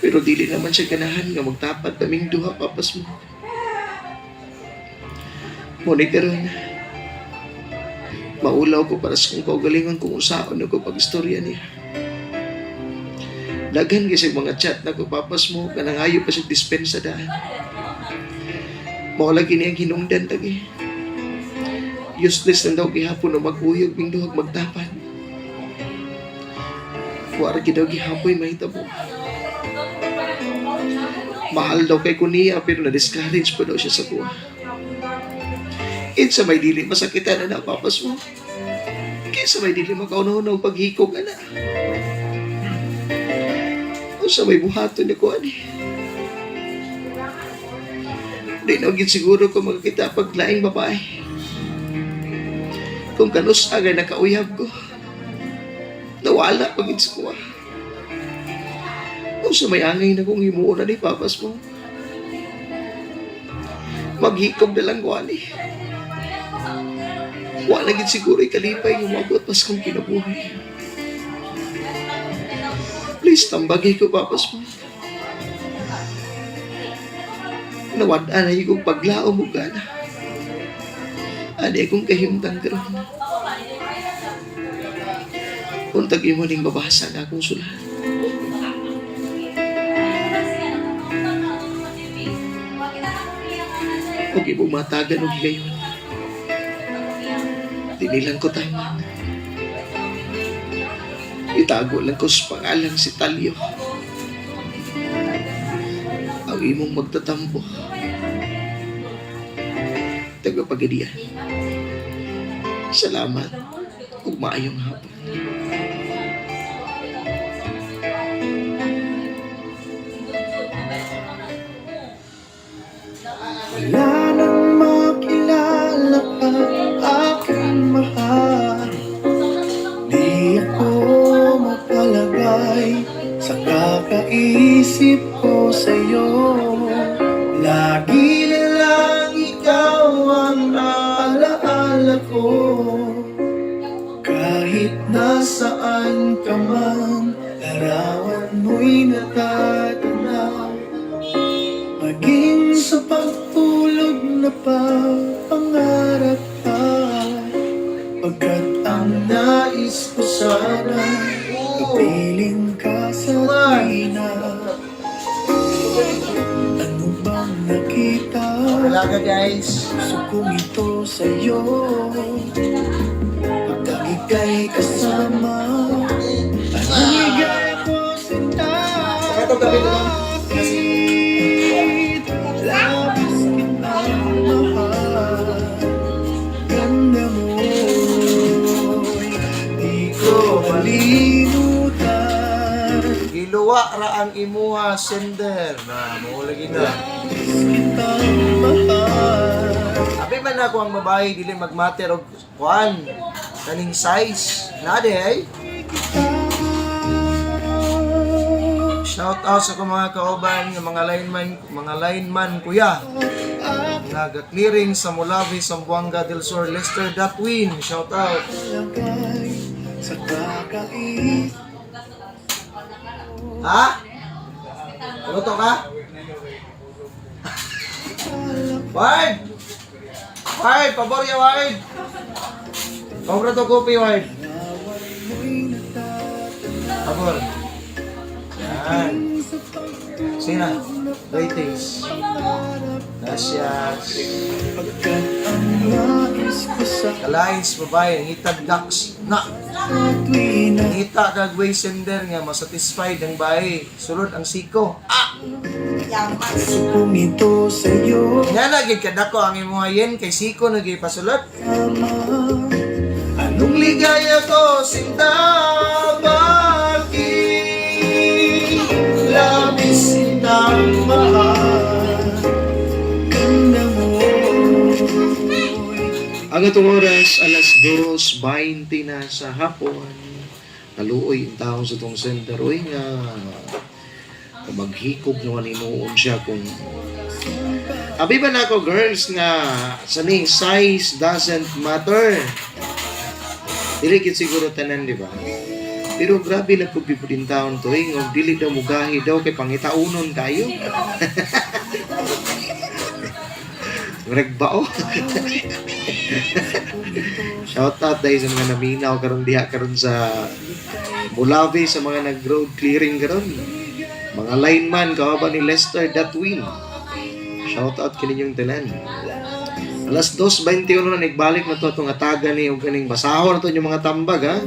Pero dili naman siya ganahan nga magtapat kaming duha, Papa Smoke. Muna karon, maulaw ko para sa kong kaugalingon kung usaon ako pag-istorya niya. Daghan kasi mga chat na ko, Papa Smoke, kanang ayo pa siya dispensa daan. Mao lagi ni ang hinungdan lagi. Useless na daw gihapon na mag-uyog ming duhag magtapan. Wara gid daw gihapoy mahitabo. Mahal daw kay kuniya pero na-discourage pa daw siya sa kuha. Kinsa may dili masakitan na papas mo. Kinsa may dili makauna-una og paghikog ana. Unsa may buhaton ni ko ani. Di na gyud siguro ko makakita pag laing babae. Kung kanus agay nakauyab ko. Nawala pag sa kuha. Unsa may angay na kong himuon na ni papas mo. Maghikob na lang ko ani. Wala gid siguro ikalipay nga moabot pas kong kinabuhi. Please, tambagay ko, papas mo. Nawad-an na yung paglaom mo gana. Ani akong kahimtang karon. Untag imo ning mabasa na akong sulat. Huwag imong matagan og higayon. Dili lang ko tama. Itago lang ko sa pangalang si Talyo. Ang imong magtatampo. Tagapagadian. Salamat ug maayong hapon. Wala nang makilala pa aking mahal. Di ako mapalagay sa kakaisip ko sa'yo. Lagi na lang ikaw ang alaala ko. Kahit nasaan ka man, larawan mo'y natatanaw. Maging sa pagtulog na pangarap pa. Pagkat ang nais ko sana, kapiling ka sa tuwina. Ano bang nakita? Relaga, guys. Puso kong ito sa'yo. Pagka ika'y kasama, anong ligaya ko sinta? Ito, gabi na lang. Bakit labis kitang mahal? Ganda mo'y di ko malimutan. Giluwa ra ang imuha sender. Na mo lagi na. Labis kitang mahal. Abi man ako ang babae dili magmatter og kuan kaning size. Na di ay. Shout out sa akong mga kauban nga mga lineman kuya. Nga clearing sa Mulavi, Zamboanga del Sur, Lester Datwin. Shout out. Lagay sa kakaisip. Ha? Luto ka? Ward! Ward! Pabor ya, Ward! Compra to kopi, Ward. Pabor. Yan. Sige na. Ratings. Gracias. Pagkat ang nais ko sa Kalais, babae. Ngitag ducks. Na! tuwina. Ngita kag way sender nga masatisfied ang bae. Sulod ang siko. Puso kong ito sa'yo. Nga na, gid kadako ang imuha yen kay siko na gid pasulod. Tama. Anong ligaya ko, sinta, bakit Labis kitang mahal. Ganda mo. Ang atong oras, alas 2:20 na sa hapon. Naluoy ang taon sa tong center. Uy nga, maghikog naman inuon siya kung. Abi ba na ako, girls, nga sa ning size doesn't matter. Dili gid siguro tanan, di ba? Pero grabe lang kung bibulin taon to, eh, nga dili daw mugahi daw kay pangitaunon kayo. Nagbao. Shout out dahil sa mga naminaw karon diha karon sa Bulavi sa mga nag-road clearing karon. Mga lineman kawa ni Lester Datwin. Shout out kininyong tanan. Alas 2:21 na, nagbalik na to atong ataga ni og kaning basahon na to yung mga tambag, ha.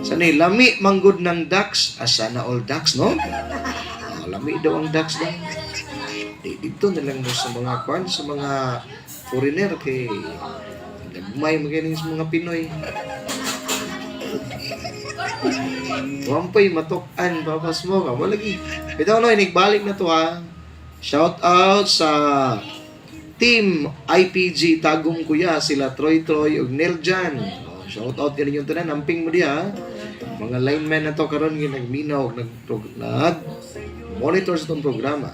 Sa ni lami manggod ng ducks, asa na all ducks, no? Ah, lami daw ang ducks daw. Di dito na lang mo sa mga kwan, sa mga foreigner kay gagmay maganing sa mga Pinoy. Wampay matok-an, papas mo ka. Wala lagi. Ito no, inigbalik na to, ha. Shout out sa Team IPG Tagum Kuya, sila Troy Troy ug Neil Jan. Oh, shout out kaninyong tanan, amping mo diha. Mga lineman na to karon nga nagminaw ug nag monitor sa itong programa.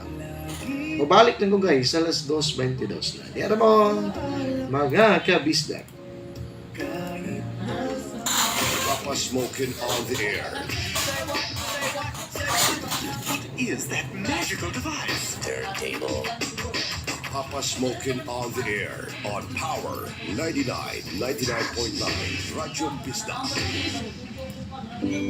Mabalik na ko, guys, sa alas 2:22 na. Di mo mga kabisdak. Papa Smokin on the air. Is that magical device? Turntable. Papa Smokin on the air on Power 99, 99.9 Radyo Bisdak.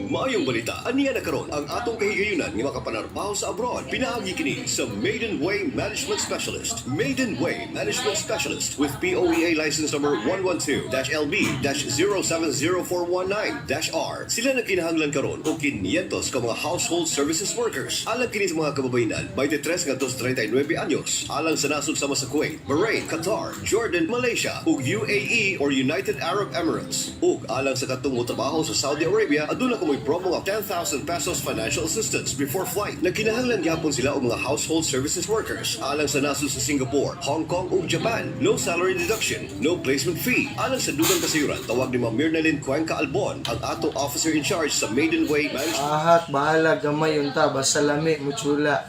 Maayong balita, aniya na karon ang atong kahigayunan nga makapanarbaho sa abroad. Pinaagi kini sa Maiden Way Management Specialist. Maiden Way Management Specialist with POEA license number 112-LB-070419-R. Sila nagkinahanglan karon og 500 ka mga household services workers. Alang kini sa mga kababayenan, 23 ngadto sa 39 anyos. Alang sa nasod sama sa Kuwait, Bahrain, Qatar, Jordan, Malaysia ug UAE or United Arab Emirates. Ug alang sa katong motrabaho sa Saudi Arabia, aduna kumoy promo nga ₱10,000 financial assistance before flight. Nagkinahanglan gyapon sila og mga household services workers alang sa nasod sa Singapore, Hong Kong ug Japan. No salary deduction, no placement fee. Alang sa dugang kasayuran, tawag ni Ma'am Mirnalyn Cuenca Albon, ang ato officer in charge sa Maiden Way Management. Ahak, bahala, gamay unta, basta lami, mutsula.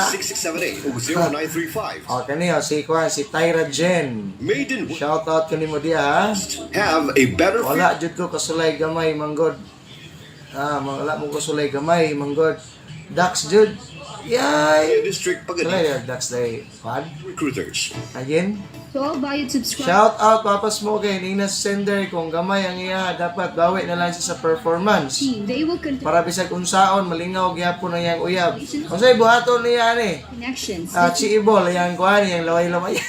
6678 ug 0935. O, kani o, si Kwan, si Tyra Jen. Maiden Way Shout out kanimo diha, ha? have a better Wala jud ko kasulay gamay manggod. Ah, wala mo kasulay gamay manggod. Dax jud. Yay! District Sulay Pagadian ya Dax day fan. Recruiters. Again. To all valued subscribers, Shout out Papa Smoke Nina Sender, kung gamay ang iya dapat bawi na lang siya sa performance. team, they will continue Para bisag unsaon malingaw gyapon ang iyang uyab. Unsay buhaton niya ani? connections. Ah, chiibol iyang kuan, iyang laway-lawayan.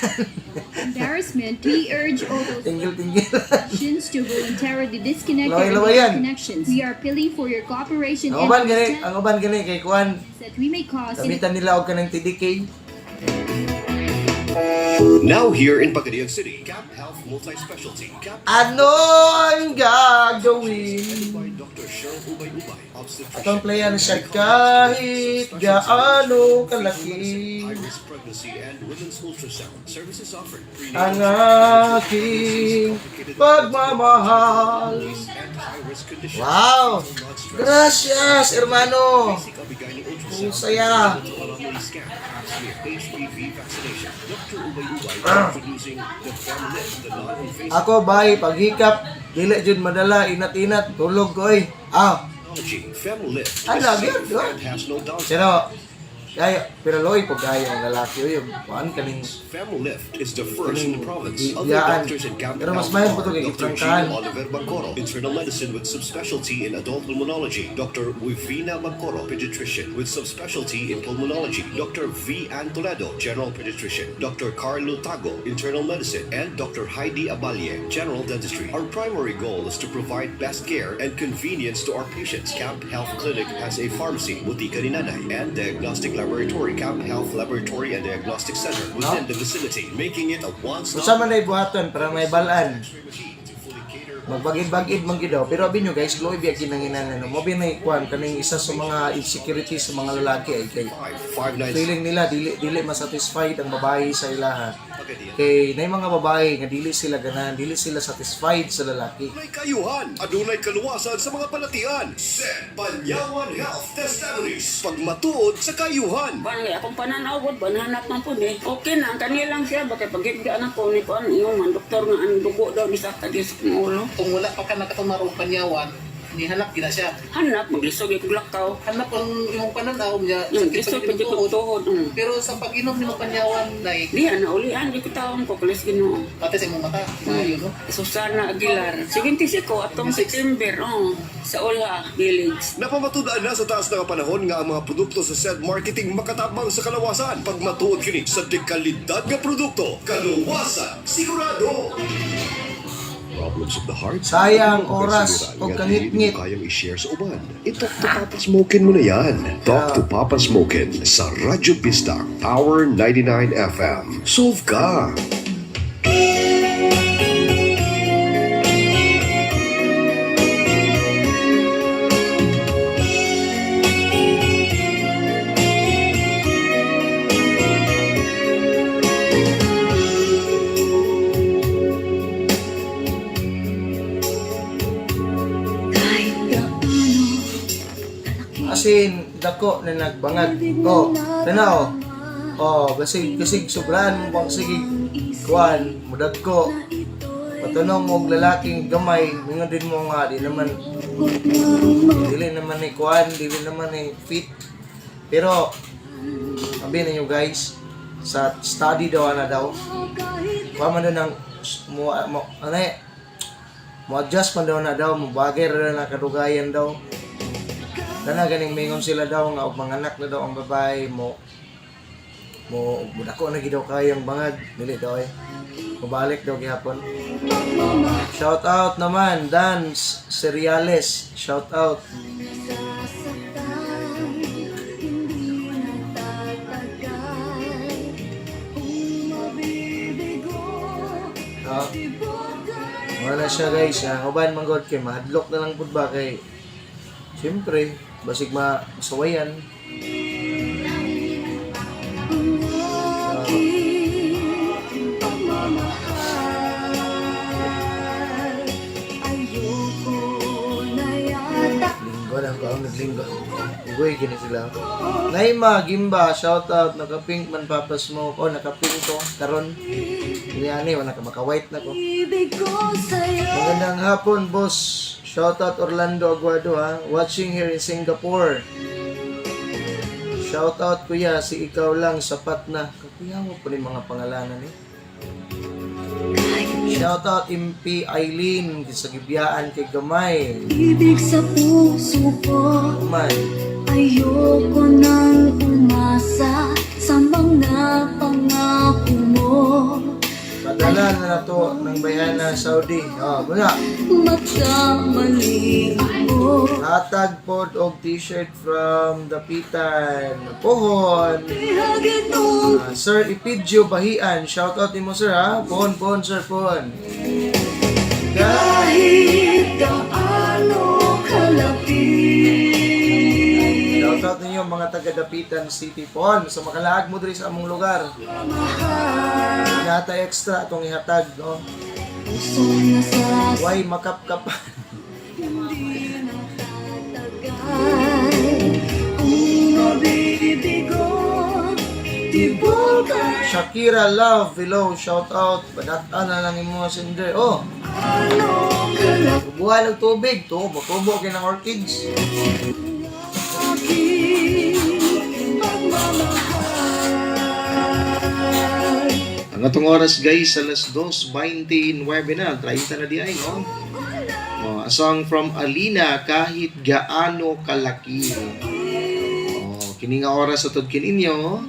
Embarrassment, we urge all those Tinggil-tinggil. connections to voluntarily disconnect their Laway-lawayan. connections. We are appealing for your cooperation Ang and uban gani, understanding ang uban gani kay kuan, that we may cause in gamitan nila og kanang TDK. Now here in Pagadian City, Cap Health Multi-Specialty. Cap Ano ang gagawin? by Dr. Cheryl Ubay Ubay, obstetrician. Atong playan siya kahit gaano kalaki High-risk pregnancy and women's ultrasound. Services offered. ang aking pagmamahal. And high-risk conditions. Wow! Gracias, hermano! Basic Abigail Ang ultrasound. saya! Anomaly scan, pap smear, HPV vaccination. Dr. Ubay Ubay introducing the Femlift, the non-invasive Ako, bay, paghikap, dili jud madala, inat-inat, tulog ko eh. Ah, technology. Femlift I is love you, safe di ba? and has no downside. Pero, ay, pero loy po kayo ang lalaki, uy, kuan kaning Femlift is the first in the province. Other Biyaan. doctors at Camp Pero mas Health mayon po are to kay Dr. gitrangkahan. Gino Oliver Bangcoro, internal medicine with subspecialty in adult pulmonology. Dr. Wivina Bangcoro, pediatrician with subspecialty in pulmonology. Dr. V. Ann Toledo, general pediatrician. Dr. Carlo Tago, internal medicine. And Dr. Heidi Aballe, general dentistry. Our primary goal is to provide best care and convenience to our patients. Camp Health Clinic has a pharmacy, Butika ni Nanay, and diagnostic laboratory, Camp Health Laboratory and Diagnostic Center within the vicinity, making it a one-stop Unsa man ay buhaton para may balaan. machine to fully cater Magbagid-bagid man gyud daw. Pero abi nyo guys, luoy biya kinanginan ano. Mo na kuan kaning isa sa mga insecurity sa mga lalaki ay kay 5 5 9 feeling nila dili dili masatisfied ang babae sa ilaha. Pagadian. Kay nay mga babae nga dili sila ganahan, dili sila satisfied sa lalaki. Adunay kayuhan, adunay kaluwasan sa mga palatian. Set Panyawan Health Testimonies. Pagmatuod sa kayuhan. Kuan kay akong pananaw gud banhanap man pud eh. Okay na ang kanilang siya ba kay pagigda na ko ni kuan ingon man doktor nga ang dugo daw ni sa kagis akong ulo. Kung wala pa ka nakatumarong panyawan, Nihanap gina siya. Hanap, maglisod yung lakaw. Hanap ang imong pananaw niya, Yung sakit lisod pa pa gid jud imong kog tuhod. tuhod. Pero sa pag-inom nimo panyawan, Nay, Di ana ulian di ko taon ko kalis Ginoo. pati sa imong mata, maayo, no? Susana Aguilar. 76 ko atong September, oh, sa Ola Village. Napamatudan na sa taas nga panahon nga ang mga produkto sa said marketing makatabang sa kalawasan. Pag matuod kini sa dekalidad nga produkto, kaluwasan sigurado. Problems of the heart. Sayang oras o Nga dili kangitngit. mo kayang i-share sa uban. I-talk to Papa Smokin mo na yan. Talk to Papa Smokin sa Radyo Bisdak Power 99 FM. Solve ka! Kahit gaano As in, dako na nagbangag. Oh, tanaw. Oh, basig kasig sobrahan mo bang sige kuan, mudagko. Patanong mo og lalaking gamay, mingon din mo nga di naman dili naman ni kuan, dili naman ni fit. Pero sabi ninyo guys, sa study daw ana daw, kuan man daw ng mo, mo ano eh, mo adjust man daw na daw, mo bagay ra na kadugayan daw. Kana ganing mingon sila daw nga og manganak na daw ang babae mo mo dako na gid daw kayang bangag dili daw eh. Mabalik daw gihapon. Shout out naman Dan Seriales. Shout out. Nasasaktan, hindi natatagal. Kung mabibigo, No? tibok ay Wala siya guys, ah. Uban man god kay mahadlok na lang pud ba kay siyempre basig ma masawayan. ang aking pagmamahal. Ayoko na yata Linggo lang ko, naglinggo. Ugoy kini sila. Naima Gimba, shout out naka-pink man Papa Smoke. Oh, naka-pink ko karon. Ini ani wala ka maka-white na ko. ibig ko sa'yo. Magandang hapon, boss. Shout out Orlando Aguado ha. Watching here in Singapore. Shout out kuya, si ikaw lang sapat na. Kakuya mo po ni mga pangalanan eh. Shout out MP Eileen sa Gibyaan kay Gamay. Ibig sa puso ko. Gamay. Ayoko nang umasa sa mga pangako mo. Padala na na to ng bayana Saudi. Oh, muna. Magkamali ako. Hatag pod og t-shirt from Dapitan. Pohon. Bihag itong Ah, sir Ipidyo Bahian, shout out nimo sir ha. Pohon pohon sir pohon. kahit gaano kalapit. Shout out ninyo mga taga Dapitan City pohon sa makalaag mo diri sa among lugar. Mahal, Nata extra atong ihatag no. pusong nasasaktan. Why makapkap? Hindi natatagal. Kung mabibigo, tibok ay Shakira Love hello shout out. Badat-an na lang imo sender. Oh, ano kalapit. buhay ng tubig to, motubo kay ng orchids. Aking pagmamahal. Ang atong oras guys, alas 2:29 na, 30 na di ay, no? Oh, a song from Alina, Kahit Gaano Kalaki. Oh, kini nga oras atod kininyo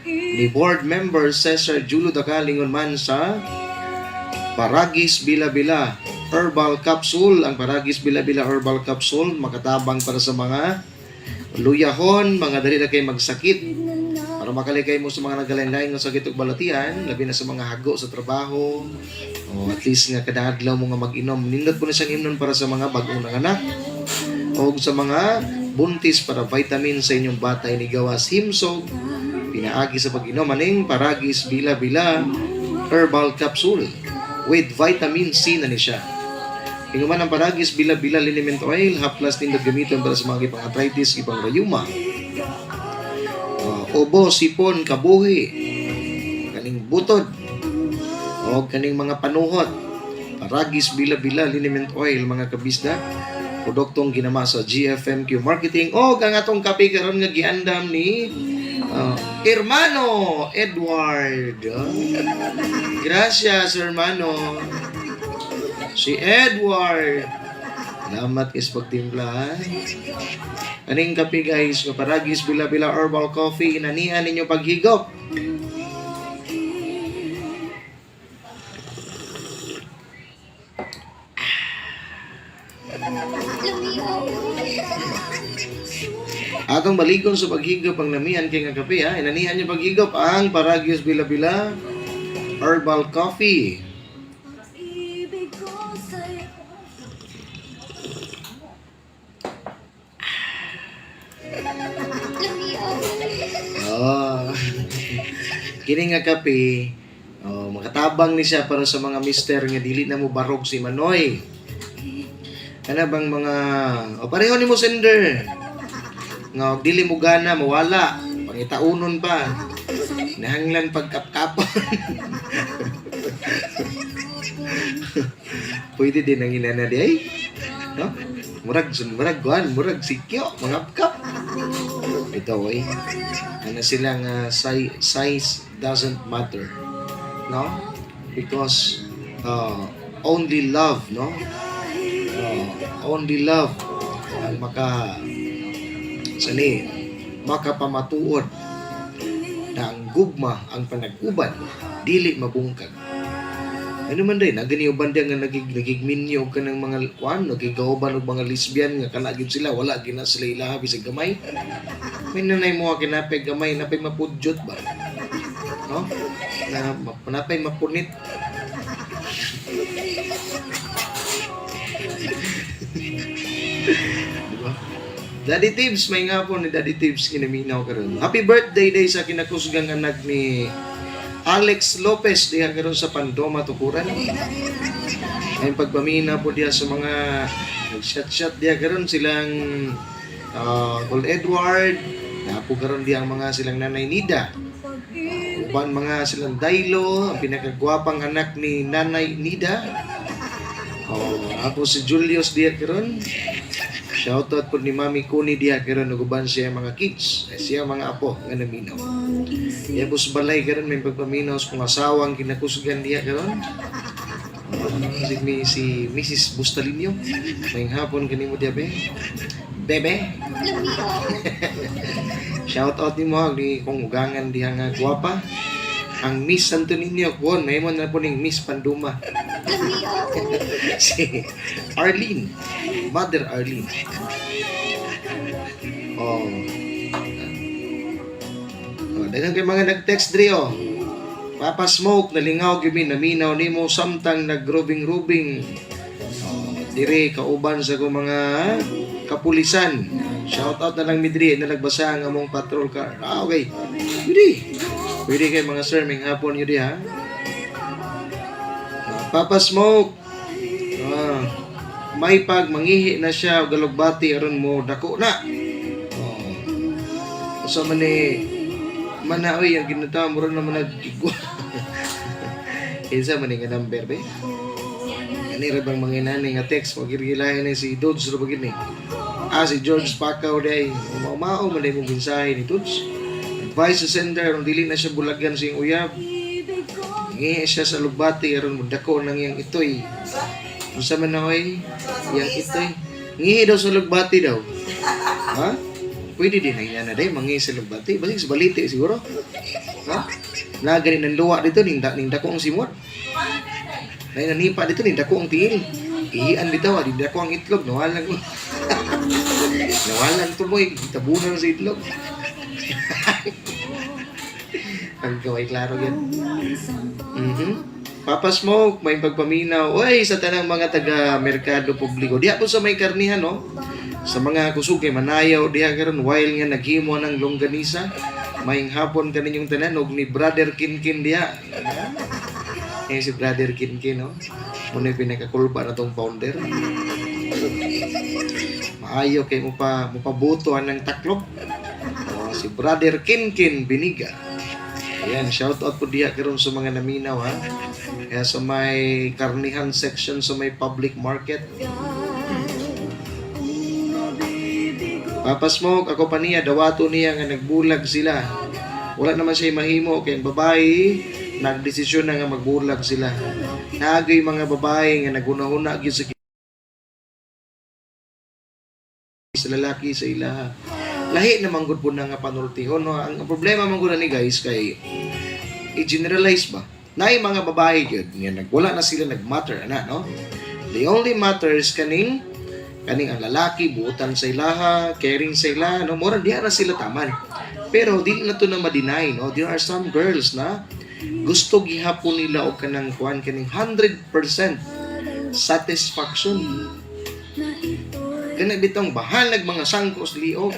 ni board member Cesar Julo Dacalingon man sa Paragis Bila-Bila Herbal Capsule. Ang Paragis Bila-Bila Herbal Capsule makatabang para sa mga luyahon, mga dali na kay magsakit para makalikay mo sa mga nagalain-lain nga sakit ug balatian, labi na sa mga hago sa trabaho, o at least nga kada adlaw mo nga mag-inom. Nindot po na siyang imnon para sa mga bag-ong nanganak o sa mga buntis para vitamin sa inyong bata ini gawas himsog pinaagi sa pag-inom aning Paragis Bila-Bila Herbal Capsule with vitamin C na ni siya. Inguman ang Paragis Bila-Bila Liniment Oil, haplas nindot gamiton para sa mga gipang arthritis, gipang rayuma, obo, sipon, kabuhi, kaning butod, o kaning mga panuhot, Paragis Bila-Bila Liniment Oil, mga kabisda. Produktong ginama sa GFMQ Marketing o ang atong kape karon nga giandam ni Hermano Edward. Gracias, hermano. Si Edward. Salamat is pagtimpla, ha? Aning kape, guys, nga Paragis Bila-Bila Herbal Coffee, inanihan ninyo paghigop. Atong baligon sa paghigop ang namian kay nga kape, ha. Inanihan niyo paghigop ang Paragyos Bila-Bila Herbal Coffee. Ibig ko sa'yo. Oh. Kini nga kape, oh, makatabang ni siya para sa mga mister nga dili na mo barog si Manoy. Kana bang mga, oh, pareho nimo sender. Nga og dili mo gana mawala, pangitaunon pa. Nahanglan pagkapkapon. Pwede din ang inana di ay. No? Murag murag kuan, murag sikyo, mangapkap. Ito eh. Ano sila nga size doesn't matter. No? Because only love, no? Only love ang maka sani makapamatuod na ang gugma ang panag-uban dili mabungkag. Ano man din, nagani uban diya nga nagigminyo ka ng mga kuan, nagigauban og mga lesbian nga kana gyud sila, wala gyud na sila ilaha bisag gamay. May nanay mo kinapay gamay, napay mapudyot ba? No? Na napay mapunit. Di ba? Daddy Tibbs, may nga po ni Daddy Tibbs kinaminaw karon. Happy birthday day sa kinakusgang anak ni Alex Lopez diha karon sa Pandoma Tukuran. Ay pagpamina po diha sa mga nag-shot-shot diha karon silang Col Edward, napo karon diha ang mga silang Nanay Nida. Uban mga silang Dailo, ang pinakagwapang anak ni Nanay Nida. Oh, ako si Julius diha karon. Shoutout po ni Mami Kuni diha karon ug uban siya mga kids, eh, siya mga apo nga naminaw. Iya po sa balay karon may pagpaminaw sa kung asawang kinakusgan diha karon. Si Mrs. Bustalinyo. May hapon kanimo diha be. Bebe. Shoutout nimo ni kong ugangan diha nga gwapa. Ang Miss Santo Niño kuon mahimo na po ning Miss Panduma. Si Arlene, Mother Arlene. Oh. Oh, daghan kay mga nag-text diri oh. Papa Smoke, nalingaw gyud mi naminaw nimo samtang nagrubing-rubing. Oh, dire kauban sa akong mga kapulisan. Shout out na lang mi diri nalagbasa ang among patrol car. Ah, okay. Pwede. Pwede kay mga sir, may hapon yun di ha. Ah, Papa Smoke. Ah, may pag mangihi na siya og alugbati aron mo dako na. Oh. Usa man ni manaoy ang ginatawa mo ron naman nagigwa. Kinsa man ni nga number be? Ani ra bang mga inani nga text mo girgilahin ni si Dodge ra ba gini? Ah, si George Pacquiao day. Mao man day mong mensahe ni Dodge. Advice sa sender aron dili na siya bulagan sa iyang uyab. Ngihi siya sa lugbati aron mo dako nang iyang itoy. Unsa man na oy? Iyang itoy. Ngihi daw sa lugbati daw. Ha? Pwede din na yan na day, mangihi sa lugbati. Basig sa baliti siguro. Ha? Na gani ng luwa dito ning dako ang simot. Nay nanipa dito ning dako ang tiil. Ihian bitaw, di dako ang itlog, nawalan ko. Nawalan tumoy, tabunan sa itlog. Ang gaway klaro yan. Papa Smoke, may pagpaminaw. Uy, sa tanang mga taga Merkado Publiko. Diha po sa may karnihan, no? Sa mga kusog kay manayaw diha karon while nga naghimo ng longganisa. Maayong hapon kaninyong tanan og ni Brother Kinkin diha. Eh si Brother Kinkin, no? Muna yung pinakakulba na tong founder. Maayo kay mo pa mopabuto ang taklop. Oh, si Brother Kinkin Biniga. Ayan, shout out po diha karon sa mga naminaw ha. Kaya sa may karnihan section sa may public market. Papa Smoke, ako pa niya, dawato niya nga nagbulag sila. Wala naman siya mahimo kay ang babae nagdesisyon na nga magbulag sila. Nagay mga babae nga nagunahuna gyud sa lalaki sa ilaha. Lahi naman gud po na nga panultihon, no? Ang problema man gud ni, guys, kay i-generalize ba? Naay mga babae gyud nga nagwala na sila nagmatter ana, no? The only matters kaning kaning ang lalaki buotan sa ilaha, caring sa ilaha, no? Mura diha na sila taman. Pero dili na to na ma-deny, no? There are some girls na gusto gihapon nila og kanang kuan, kaning 100% satisfaction. Kana bitong bahalag mga sangkos liog.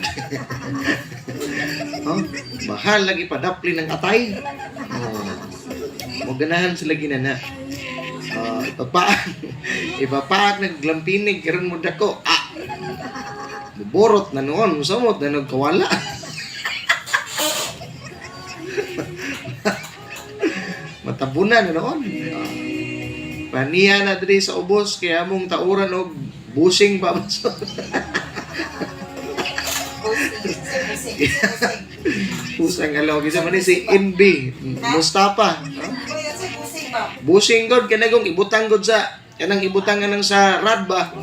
Oh, bahalag ipadapli ng atay. Oh, mo ganahan sila ginana. Ipapaak, ipapaak naglampinig karon mo dako. Ah. Muborot na noon, musamot na nagkawala. Matabunan na noon. Ah. Paniya na diri sa ubos kaya mong tauran og busing pa ba. Pusang alaw kisa man ni si NB Mustafa. Busing god kanagong ibutang god sa kanang ibutang kanang sa rad ba.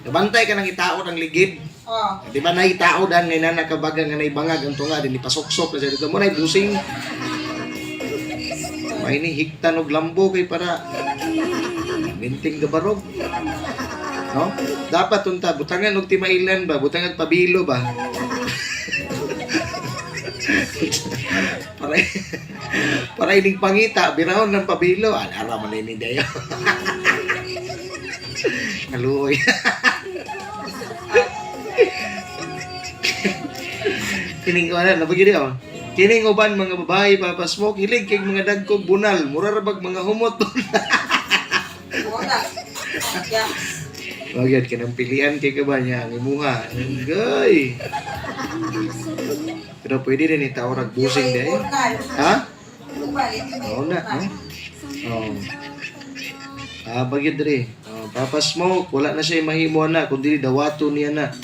Nabantay ka ng itao ng ligid. Oh. Di ba na itao dan ngay na nakabaga nga naibangag ang tunga din ipasuksok na siya dito mo na busing. May ni hiktan og lambo kay para minting gabarog. No? Dapat unta butangan og timailan ba, butangan pabilo ba. Para para ining pangita, birahon ng pabilo. Alara man ini dayo. Kaluoy. Kining wala na pagidi oh. Kining uban mga babae, Papa Smoke, hilig kay mga dagkog bunal, mura ra bag mga humot. Wala. Yeah. Wag yan, kanang pilian kay ka ba niya ang imuha. Gay. Pero pwede rin itawag busing Yung dahil. bunal. Ha? Ubal, yung may Oo na, bunal. no? Oo. Ah, bagyo dre. Oh, Papa Smoke, wala na siya mahimo na kundi dawato niya na.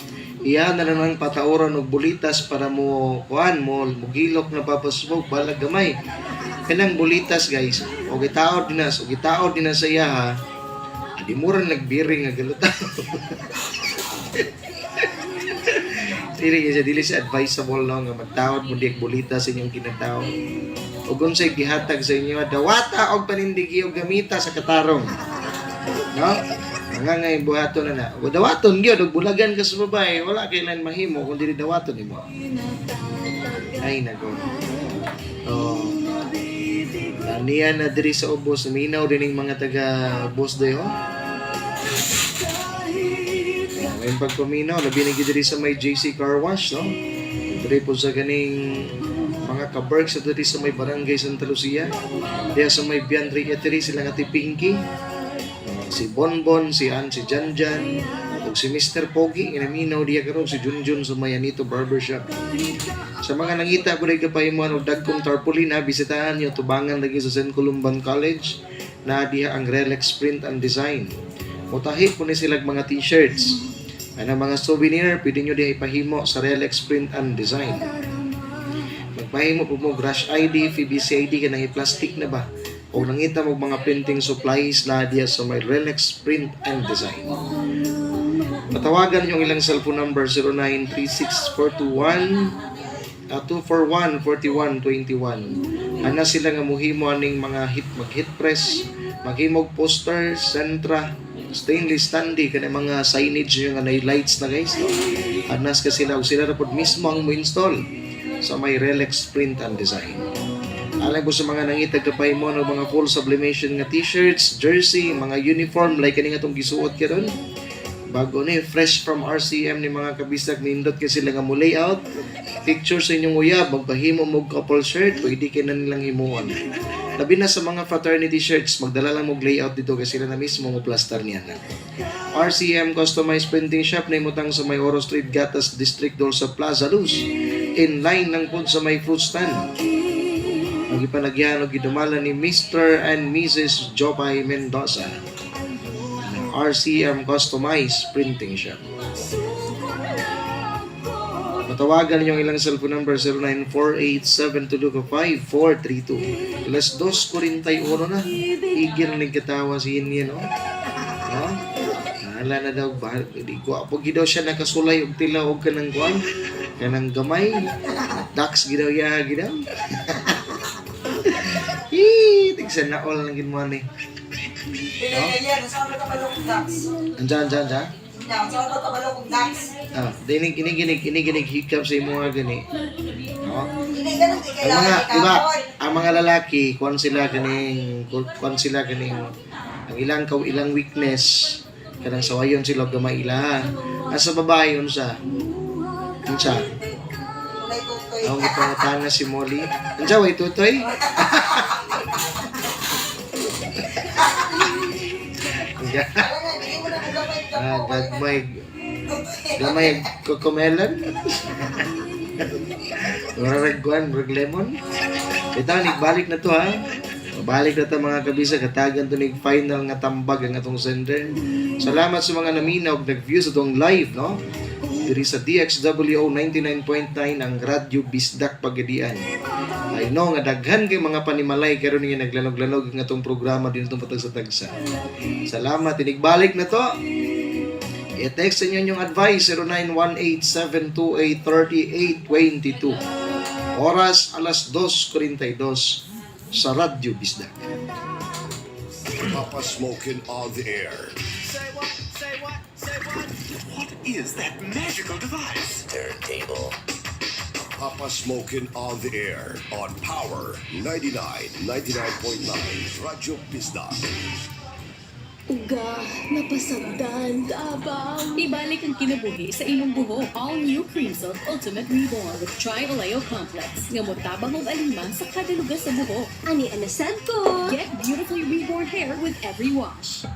Iya na lang ang patauran og bulitas para mo kuan mo mugilok na, Papa Smoke, balag gamay. Kanang bulitas, guys, og gitaod din na, og gitaod din na sa iya ha. Di mo rin nagbiring nga galuta. Dili siya dili siya advisable, no, nga magtaod mo di bulita sa inyong kinatao. Ug unsay gihatag sa inyo, dawata og panindigi og gamita sa katarong. No? Nga nga buhaton na na. O dawaton gyud og bulagan ka sa babae, wala kailan mahimo kung dili dawaton nimo. Ay nako. Oh. Niya na diri sa ubos, minaw din ning mga taga ubos dayo. Oh, ngayon pagpaminaw, labi na gyud diri sa may JC Car Wash, no? Diri po sa ganing mga kaberg sa diri sa may barangay Santa Lucia. Diya sa may Bianri Eatery sila nga ti Pinky. Oh, si Bonbon, si Ann, si Janjan, ug si Mr. Pogi, inaminaw diya karon si Junjun sa may Anito Barbershop. Sa mga nangita ko rin kapahimuan og dagkong tarpaulin ha, bisitahan niyo tubangan lagi sa St. Columban College na diha ang Relax Print and Design. Mutahi po ni silag mga t-shirts. Ana mga souvenir, pwede nyo diha ipahimo sa Relax Print and Design. Magpahimo po mo brush ID, PBC ID kanang i-plastic na ba? O nangita mo mga printing supplies na diha sa may Relax Print and Design. Patawagan niyo ang ilang cellphone number 0936421 241-4121. Ana sila nga muhimo aning mga hit mag-hit press, maghimog poster, sentra, stainless standee kana mga signage nyo nga nay lights na, guys, no? Anas ka sila ug sila ra pod mismo ang mo-install sa may Relax Print and Design. Alam ko sa mga nangitag kapay mo ng mga full sublimation nga t-shirts, jersey, mga uniform like kani nga tong gisuot karon. Bago ni, fresh from RCM ni mga kabisag, nindot kay sila nga mo layout. Picture sa inyong uyab, magpahimo mo og couple shirt, pwede kay na nilang himuon. Labi na sa mga fraternity shirts, magdala lang mo og layout dito kay sila na mismo mo plaster niya na. RCM Customized Printing Shop na imutang sa may Oro Street, Gatas District, Dol sa Plaza Luz. In line lang po sa may fruit stand. Ang gipanagyan og gidumala ni Mr. and Mrs. Jopay Mendoza. RCM Customized Printing Shop. Matawagan niyo ang ilang cellphone number 0948-722-5432. Alas 2:41 na. Igil na nagkatawa si Yin, no? No? Hala na daw, bahal, di ko, pag daw siya nakasulay og tila og kanang kuan, kanang gamay, ducks gidaw ya gidaw. Hee, tigsa na all lang gid mo ni. Pili yan, saan ka kabalo kong ducks? Andiyan, andiyan, andiyan. Yan, saan ka kabalo kong ducks? Ah, dinig inig inig inig inig hikap sa imo nga gani. No? Hindi ganun, di Ang kailangan mga, di ba, ikapon. ang mga lalaki, kuan sila kaning, ang ilang kaw ilang weakness, kanang sawayon sila og gamay ila. Ang sa babae unsa? Unsa? Kulay tutoy. Ang gipangutana si Molly. Unsa way tutoy? Wala na, bigyan mo na kung gamay ka Ah, po. gagmay. Gamay cocomelon. Murag kuan, murag lemon. Bitaw balik na to ha. Balik na to, mga kabisa, katagan to nig final nga tambag ang atong sender. Salamat sa mga naminaw og nag-view sa atong live, no? Diri sa DXWO 99.9, ang Radyo Bisdak Pagadian. I know nga daghan kay mga panimalay karon nga naglanog-lanog ang atong programa dinto patag sa tagsa. Salamat, inigbalik na to. I-text inyo yung advice 0918-728-3822. Oras alas 2:42 sa Radyo Bisdak. Papa Smokin on the air. What is that magical device? Papa Smokin on the air on Power 99, 99.9 Radyo Bisdak. Uga, napasagdan, tabang. Ibalik ang kinabuhi sa imong buhok. All new Cream Silk Ultimate Reborn with Tri-Oleo Complex. Nga motabang og alima sa kada lugar sa buhok. Ani anasad ko. Get beautifully reborn hair with every wash.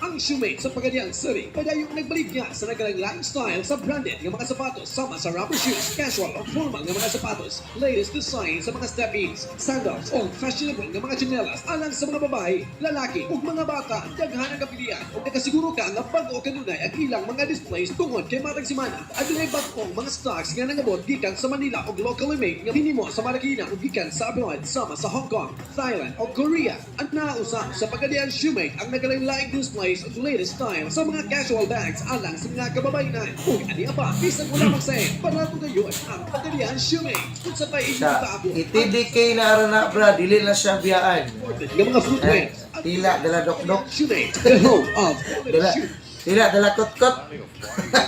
Ang Shoemate sa Pagadian City, padayong nagbaligya sa nagalang lifestyle sa branded nga mga sapatos sama sa rubber shoes, casual o formal nga mga sapatos, latest design sa mga step-ins, sandals o fashionable nga mga tsinelas alang sa mga babae, lalaki ug mga bata. Daghan ang kapilian ug nakasiguro ka nga bag-o kanunay ang ilang mga displays tungod kay matag semana. Adunay bag-ong mga stocks nga nangabot gikan sa Manila ug locally made nga hinimo sa Marikina ug gikan sa abroad sama sa Hong Kong, Thailand o Korea. Ang nausa sa Pagadian Shoemate ang nagalaing displays ug latest style sa mga casual bags alang sa mga kababayenan. Ug ani pa, bisan wala magsay, barato gayon ang Pagadian Shoemate. Kung sa pay Sa paabot itidk na aron na bra, dili na siya biyaan. nga mga footwear. Eh, tila dala dokdok, Shoemate, the home of dala tila dala kotkot.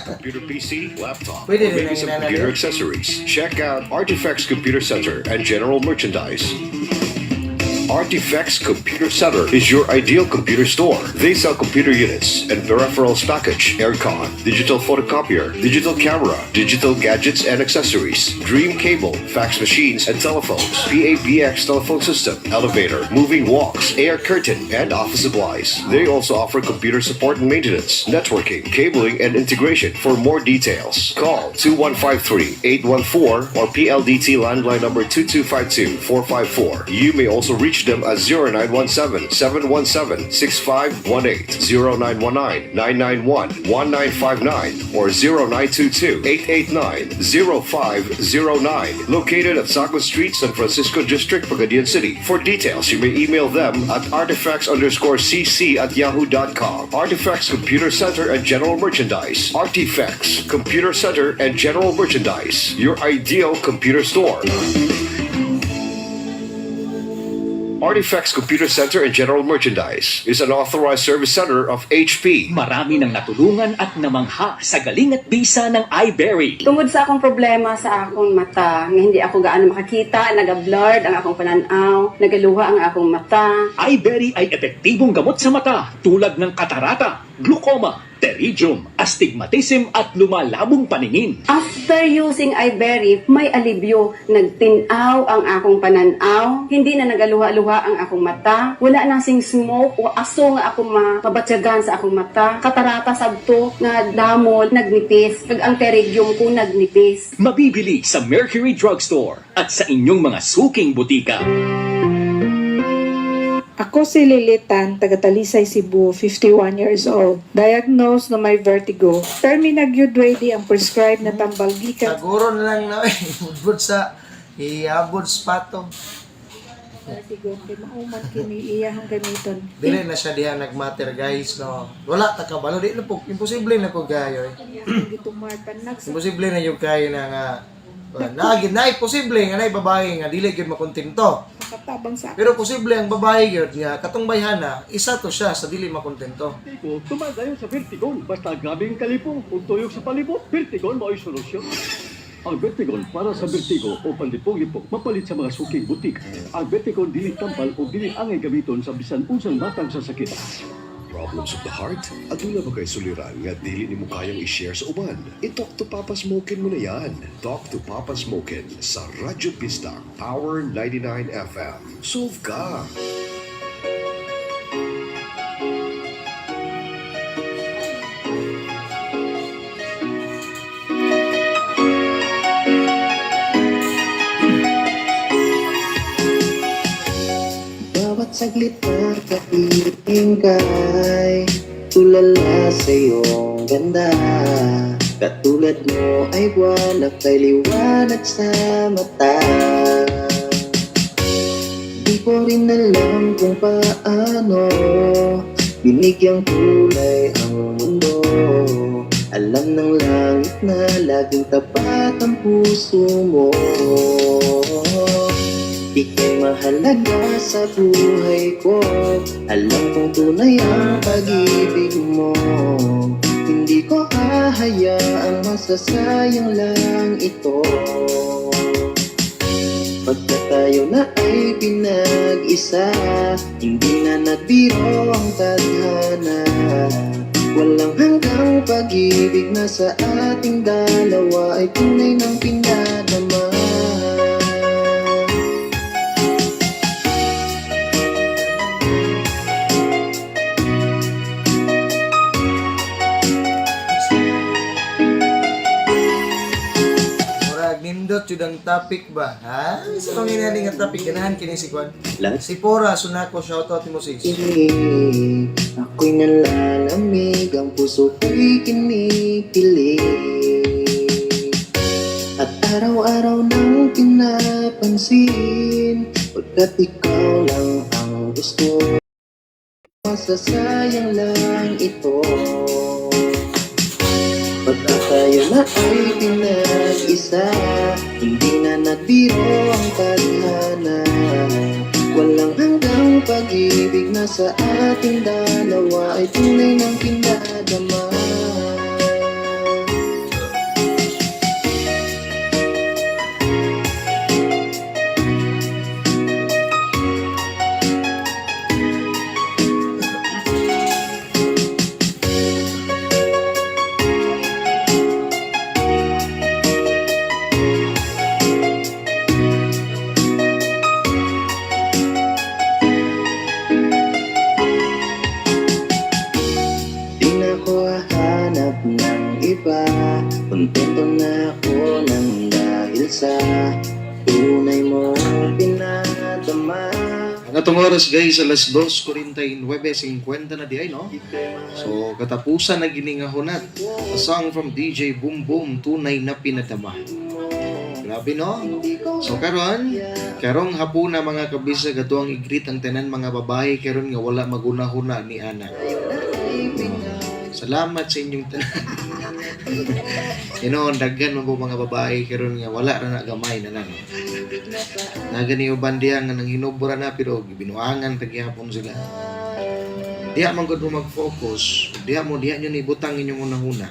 Computer PC, laptop, Pwede or din maybe ang some inana computer din. accessories. Check out Artifacts Computer Center and General Merchandise. Artifacts Computer Center is your ideal computer store. They sell computer units and peripherals package, aircon, digital photocopier, digital camera, digital gadgets and accessories, dream cable, fax machines and telephones, PABX telephone system, elevator, moving walks, air curtain, and office supplies. They also offer computer support and maintenance, networking, cabling, and integration. For more details, call 2153-814 or PLDT landline number 2252-454. You may also reach them at 0917-717-6518, 0919-991-1959, or 0922-889-0509. Located at Saco Street, San Francisco District, Pagadian City. For details, you may email them at artifacts_cc@yahoo.com. Artifacts Computer Center and General Merchandise. Artifacts Computer Center and General Merchandise. Your ideal computer store. Artifacts Computer Center and General Merchandise is an authorized service center of HP. Marami nang natulungan at namangha sa galing at bisa ng iBerry. Tungod sa akong problema sa akong mata, nga hindi ako gaano makakita, naga-blurred ang akong pananaw, nagaluha ang akong mata. iBerry ay epektibong gamot sa mata tulad ng katarata, glaucoma, pterygium, astigmatism at lumalabong paningin. After using iBerry, may alibyo. Nagtinaw ang akong pananaw, hindi na nagaluha-luha ang akong mata, wala na sing smoke o aso nga ako mabatyagan sa akong mata. Katarata sabto nga damol, nagnipis. Kag ang pterygium ko nagnipis. Mabibili sa Mercury Drugstore at sa inyong mga suking butika. Ako si Lilitan, taga Talisay, Cebu, 51 years old. Diagnosed na may vertigo. Terminag yun ready ang prescribed na tambal gikan Siguro na lang na ibudbud sa iabod sa patong. vertigo kay mauman kini iyahang gamiton. Dili na siya diha nagmatter, guys, no. Wala ta kabalo, di na po imposible na po kayo eh. Iyahang gitumar panag sa Imposible na yung kayo na nga naagid na posible nga nay babae nga dili gyud makontento. makatabang sa Pero posible ang babae gyud nga katong bayhana, isa to siya sa dili makontento. Vertigo, tumadayon sa Vertigon. Basta grabe ang kalipong ug tuyok sa palibot, Vertigon mao'y solusyon. Ang Vertigon para sa vertigo o panlipong-lipok mapalit sa mga suking butik. Ang Vertigon dili tambal o dili angay gamiton sa bisan unsang matang sa sakit. Problems of the heart? Aduna ba kay suliran nga dili nimo kayang i-share sa uban? I-talk to Papa Smokin mo na yan. Talk to Papa Smokin sa Radyo Bisdak Power 99 FM. Solve ka! Bawat saglit na kapiling ka'y tulala sa iyong ganda. Katulad mo ay buwan at kay liwanag sa mata. Di ko rin alam kung paano binigyang kulay ang mundo. Alam ng langit na laging tapat ang puso mo. Ika'y mahalaga sa buhay ko. Alam kong tunay ang pag-ibig mo. Hindi ko hahayaang masasayang lang ito. Pagka tayo na ay pinag-isa, hindi na nagbiro ang tadhana. Walang hanggang pag-ibig na sa ating dalawa ay tunay ng pinadama. Murag nindot jud ang topic ba? Ha? Sa mga nga topic ganahan kini si Kwan. Lang Si Pora Sunako, shoutout mo sis. Kinig, ako'y nalalamig, ang puso ko'y kinikilig. At araw-araw nang pinapansin, pagkat ikaw lang ang gusto. Masasayang lang ito. Pagka tayo na ay pinag-isa, hindi na nagbiro ang tadhana. Walang hanggang pag-ibig na sa ating dalawa ay tunay ng pinadama. Di na ako hahanap ng iba. Kontento na ako ng dahil sa tunay mong pinadama. Ang atong oras guys, alas 2:49:50 na di ay, no? So, katapusan na giningahonat. A song from DJ Boom Boom, Tunay na Pinadama. Grabe, no? So, karon, karong hapuna mga kabisa, gatuang i-greet ang tanan mga babae karon nga wala magunahuna ni Ana. Salamat sa inyong tanan. Daghan man po mga babae karon nga wala ra na gamay na no. Nagani uban diha nga nang hinubra na pero gibinuangan pagyapon sila. Diha man gud mo mag-focus, diha mo diha nyo nibutang inyong unahuna.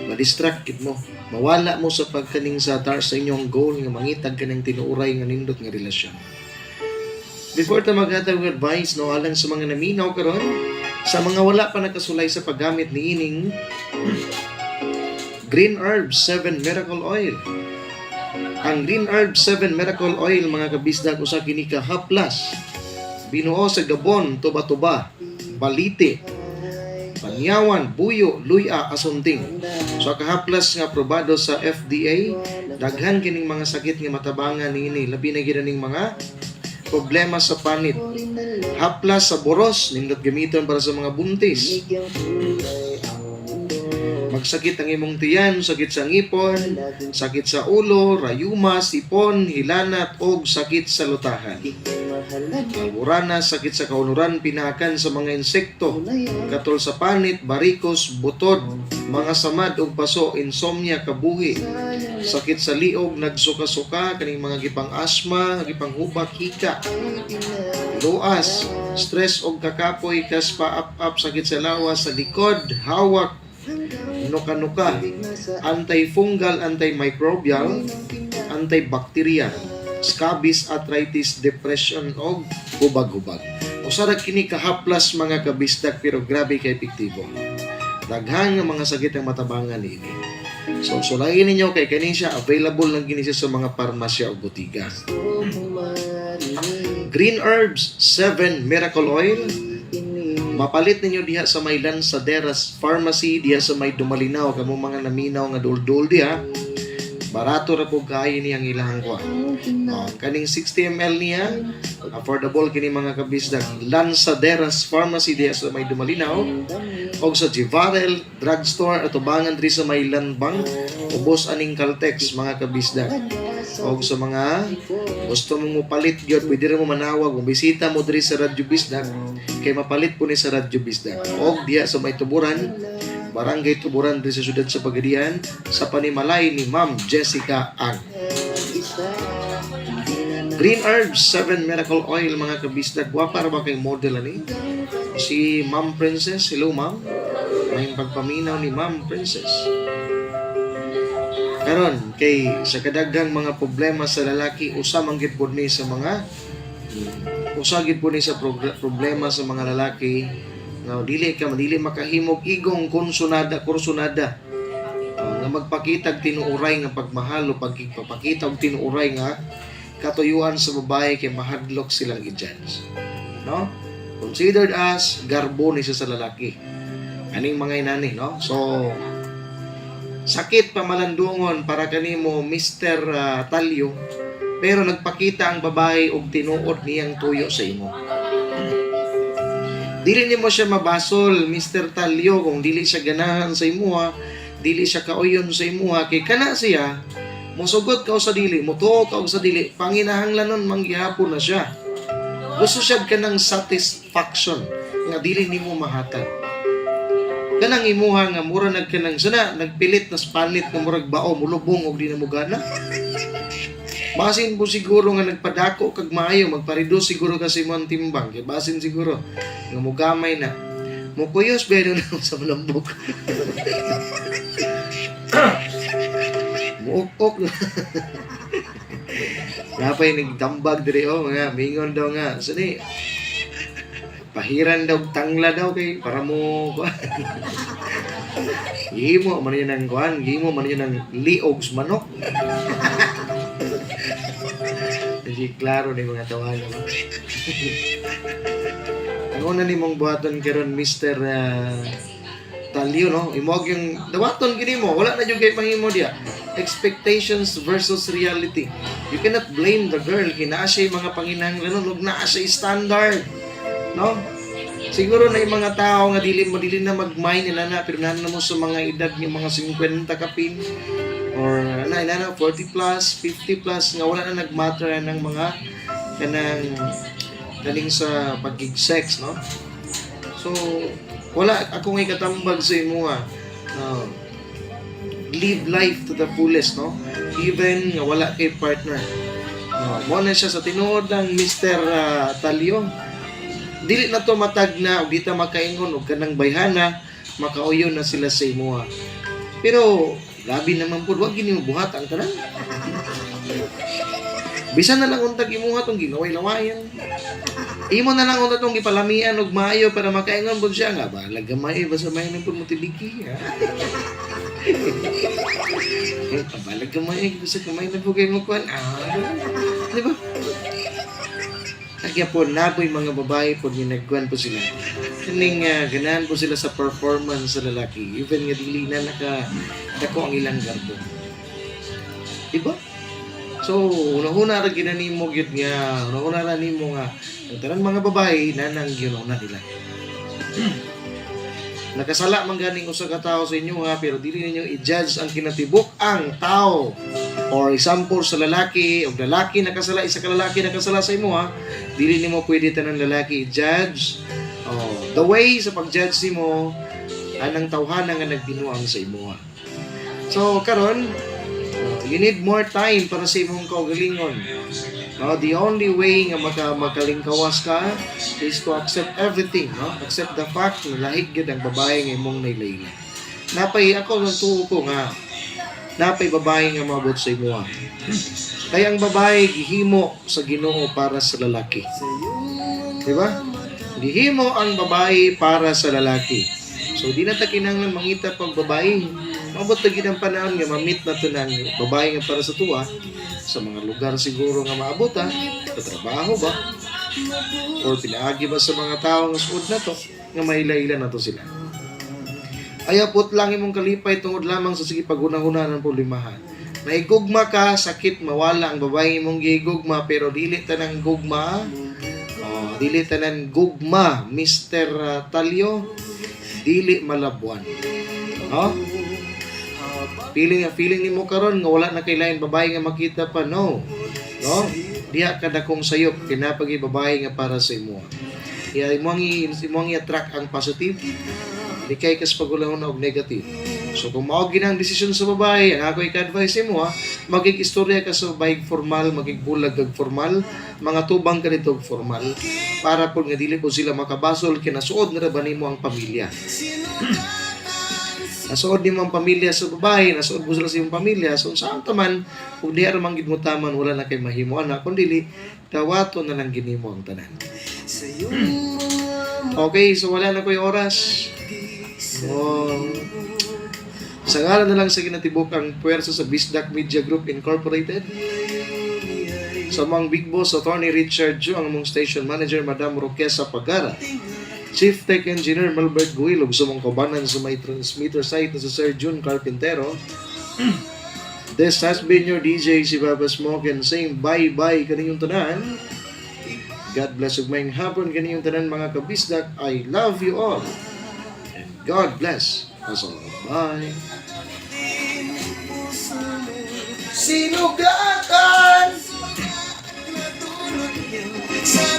Ma-distract gid mo. Mawala mo sa pagkaning sa tar sa inyong goal nga mangitag kaning tinuuray nga nindot nga relasyon. Before ta maghatag og advice no alang sa mga naminaw karon, sa mga wala pa nakasulay sa paggamit niining Green Herb 7 Miracle Oil. Ang Green Herb 7 Miracle Oil mga kabisdak usa kini ka haplas. Binuo sa Gabon, Tuba-Tuba, Balite, Panyawan, Buyo, Luya, Asunting. So kahaplas nga aprobado sa FDA, daghan kining mga sakit nga matabangan niini, labi na gid ning mga Problema sa panit. Haplas sa boros, nindot gamiton para sa mga buntis. Magsakit ang imong tiyan, sakit sa ngipon, sakit sa ulo, rayuma, sipon, hilanat, og sakit sa lutahan. Alburana, sakit sa kaunuran, pinakan sa mga insekto, katol sa panit, barikos, butod, mga samad og paso, insomnia, kabuhi, sakit sa liog, nagsuka-suka, kaning mga gipang asma, gipang hubak, hika, luas, stress og kakapoy, kaspa, up-up, sakit sa lawas, sa likod, hawak, nuka-nuka, antifungal, antimicrobial, antibacterial, scabies, arthritis, depression og hubag-hubag. Usa ra kini kahaplas, mga kabisdak, pero grabe ka epektibo. Daghan nga mga sakit ang matabangan niini. So sulayin ninyo kay kani siya available lang kini siya sa mga parmasya o botiga. Green Herbs 7 Miracle Oil, mapalit ninyo diha sa may Lanzaderas Pharmacy diha sa may Dumalinao, kamo mga naminaw nga duldul diha. Barato ra po kaayo niyang ilahang kuha. Oh, kaning 60 ml niya, affordable kini, mga kabisdak. Lanzaderas Pharmacy diha sa may Dumalinao og sa Givarel Drugstore atubangan diri sa may Landbank, ubos aning Caltex, mga kabisdak. Og sa mga gusto mong mopalit gyud, pwede ra mo manawag, mo bisita mo diri sa Radyo Bisdak kay mapalit po ni sa Radyo Bisdak. Og diha sa may Tuburan, Barangay Tuburan diri sa syudad sa Pagadian, sa panimalay ni Ma'am Jessica Ang. Green Herbs 7 Miracle Oil, mga kabisdak. Gwapa ra ba kay model ani? Si Ma'am Princess, hello, ma'am. May pagpaminaw ni Ma'am Princess. Karon kay sa kadaghang mga problema sa lalaki, usa man gid pud ni sa mga usa gid pud ni sa problema sa mga lalaki nga dili ka dili makahimog igong konsunada kursunada, nga magpakitag tinuuray nga pagmahal o pagpapakita og tinuuray nga katuyuan sa babae kay mahadlok silang i-judge, no? Considered as garbo ni siya sa lalaki aning mga inani, no? So sakit pamalandungon para kanimo, Mr. Talyo, pero nagpakita ang babae og tinuod niyang tuyo sa imo. Dili nimo siya mabasol, Mr. Talyo, kung dili siya ganahan sa imuha, dili siya kauyon sa imuha, kay kana siya mosugot ka sa dili, motuo ka og sa dili, panginahanglanon manggihapon na siya. Gusto siya kanang satisfaction nga dili nimo mahatag. Kanang imuha nga mura nag kanang sana nagpilit na spanit nga murag bao mulubong og di na mo gana. Basin po siguro nga nagpadako kag maayo, magpa-reduce siguro kasi mo ang timbang kay basin siguro nga mugamay na mukuyos pero na sa malambok muuk-ok. Napay nagdambag diri oh, nga mingon daw nga sani pahiran daw tangla daw kay para mo gihimo man yun ang kuan, gihimo man yun ang liog sa manok. Hindi klaro ni mga tawanan. Ang una nimong buhaton karon, Mr. Talyo, no? Imog yung dawaton gini mo, wala na jud kay pangimo diya. Expectations versus reality. You cannot blame the girl kay naa siya mga panginahanglanon ug naa siya standard, no? Siguro na yung mga tao nga dili mo dili na mag-mind nila na, pero na mo sa mga edad nga mga 50 kapin or na na 40 plus, 50 plus nga wala na nagmatter ng mga kanang kaning sa pagig sex, no? So wala ako ngay katambag sa imuha. Live life to the fullest, no? Even nga wala kay partner, no? Mo na siya sa tinuod lang, Mr. Talyo, dili na to matag na og di ta makaingon og kanang bayhana makauyon na sila sa imuha, pero labi naman pud wag gini mo buhat ang tanan. Bisan na lang untag imuha tong gilaway-lawayan, imo na lang unta tong gipalamian og maayo para makaingon pud siya nga balag gamay, basta may nang pud mo tiliki, ha. Eh, balag gamay, basta gamay na pud kay mo kuan, ah, di ba? Kaya po na po yung mga babae po ginagkuan po sila. Kaning ganahan po sila sa performance sa lalaki. Even nga dili na naka dako ang ilang garbo. Diba? So, una-una ra gyud na nimo gyud nga, una-una ra nimo nga ang tanan mga babae nanang gyud na nila. Nakasala man ganing usa ka tawo sa inyo ha, pero dili ninyo i-judge ang kinatibuk ang tao. Or example sa lalaki, og lalaki nakasala, isa ka lalaki nakasala sa imo ha, dili nimo pwede tanan lalaki i-judge. Oh, the way sa pag-judge nimo anang tawhana nga nagbinuang sa imo ha. So karon, you need more time para sa imong kaugalingon. No, the only way nga makalingkawas ka is to accept everything, no? Accept the fact na lahig gyud ang babae nga imong nailayla. Napay ako ng tuo ko nga napay babae nga maabot sa imoha. Kaya ang babae gihimo sa Ginoo para sa lalaki. Di ba? Gihimo ang babae para sa lalaki. So di na ta kinahanglan mangita pag babae. Maabot na gid ang panahon nga ma-meet na to ng babae nga para sa tuwa sa mga lugar siguro nga maabot ha, sa trabaho ba or pinaagi ba sa mga tao nga suod na to nga maila-ila na to sila. Ayaw put lang imong kalipay tungod lamang sa sige paghuna-huna ng problemahan. Naigugma ka, sakit mawala ang babae imong gigugma, pero dili tanang gugma. Oh, dili tanan gugma, Mr. Talyo, dili malabuan. No? Feeling feeling nimo karon nga wala na kay lain babae nga makita pa, no. No? Diha ka dakong sayop kinapagi babae nga para sa imo. Iya imong i-attract ang positive, di kay kas pagulahon og negative. So kung mao ginang desisyon sa babae, ang ako i-advise mo ha, magig-istorya ka sa babae formal, magigbulag kag formal, mga tubang ka dito og formal, para po nga dili po sila makabasol, kinasuod na ra ba nimo ang pamilya. Nasuod nimo ang pamilya sa babae, nasuod mo sila sa imong pamilya, so saan taman, kung diha ra man gid mo taman, wala na kay mahimo ana, kun dili, dawato na lang ginimo ang tanan. Okay, so wala na ko'y oras. So, sa ngalan na lang sa kinatibuk ang puwersa sa Bisdak Media Group Incorporated. Sa mga Big Boss, Attorney Richard Ju, ang among station manager, Madam Roquesa Pagara. Chief Tech Engineer Melbert Guilog, sa mga kaubanan sa may transmitter site na si Sir June Carpintero. This has been your DJ, si Baba Smoke, and saying bye-bye kaninyong tanan. God bless ug maayong hapon kaninyong tanan, mga kabisdak. I love you all. And God bless us all. Bye. Sinugatan sa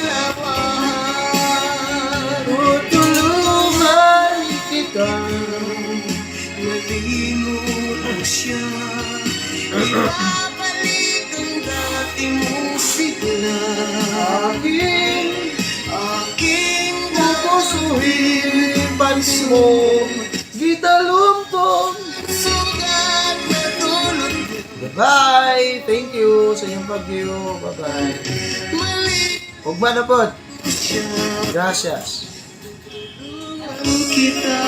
tutulungan kita. Malimut mo siya. Ibabalik ang dati mong sigla. Aking, aking pupusuhin mo. Gitalumtom. Sugat na dulot. Bye! Thank you sa inyong pag-view. Bye-bye. Ugma na po. Gracias. Kita.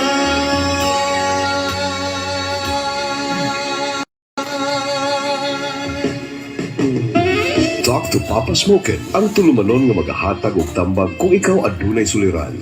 Talk to Papa Smokin, ang tulumanon nga magahatag og tambag kung ikaw adunay suliran.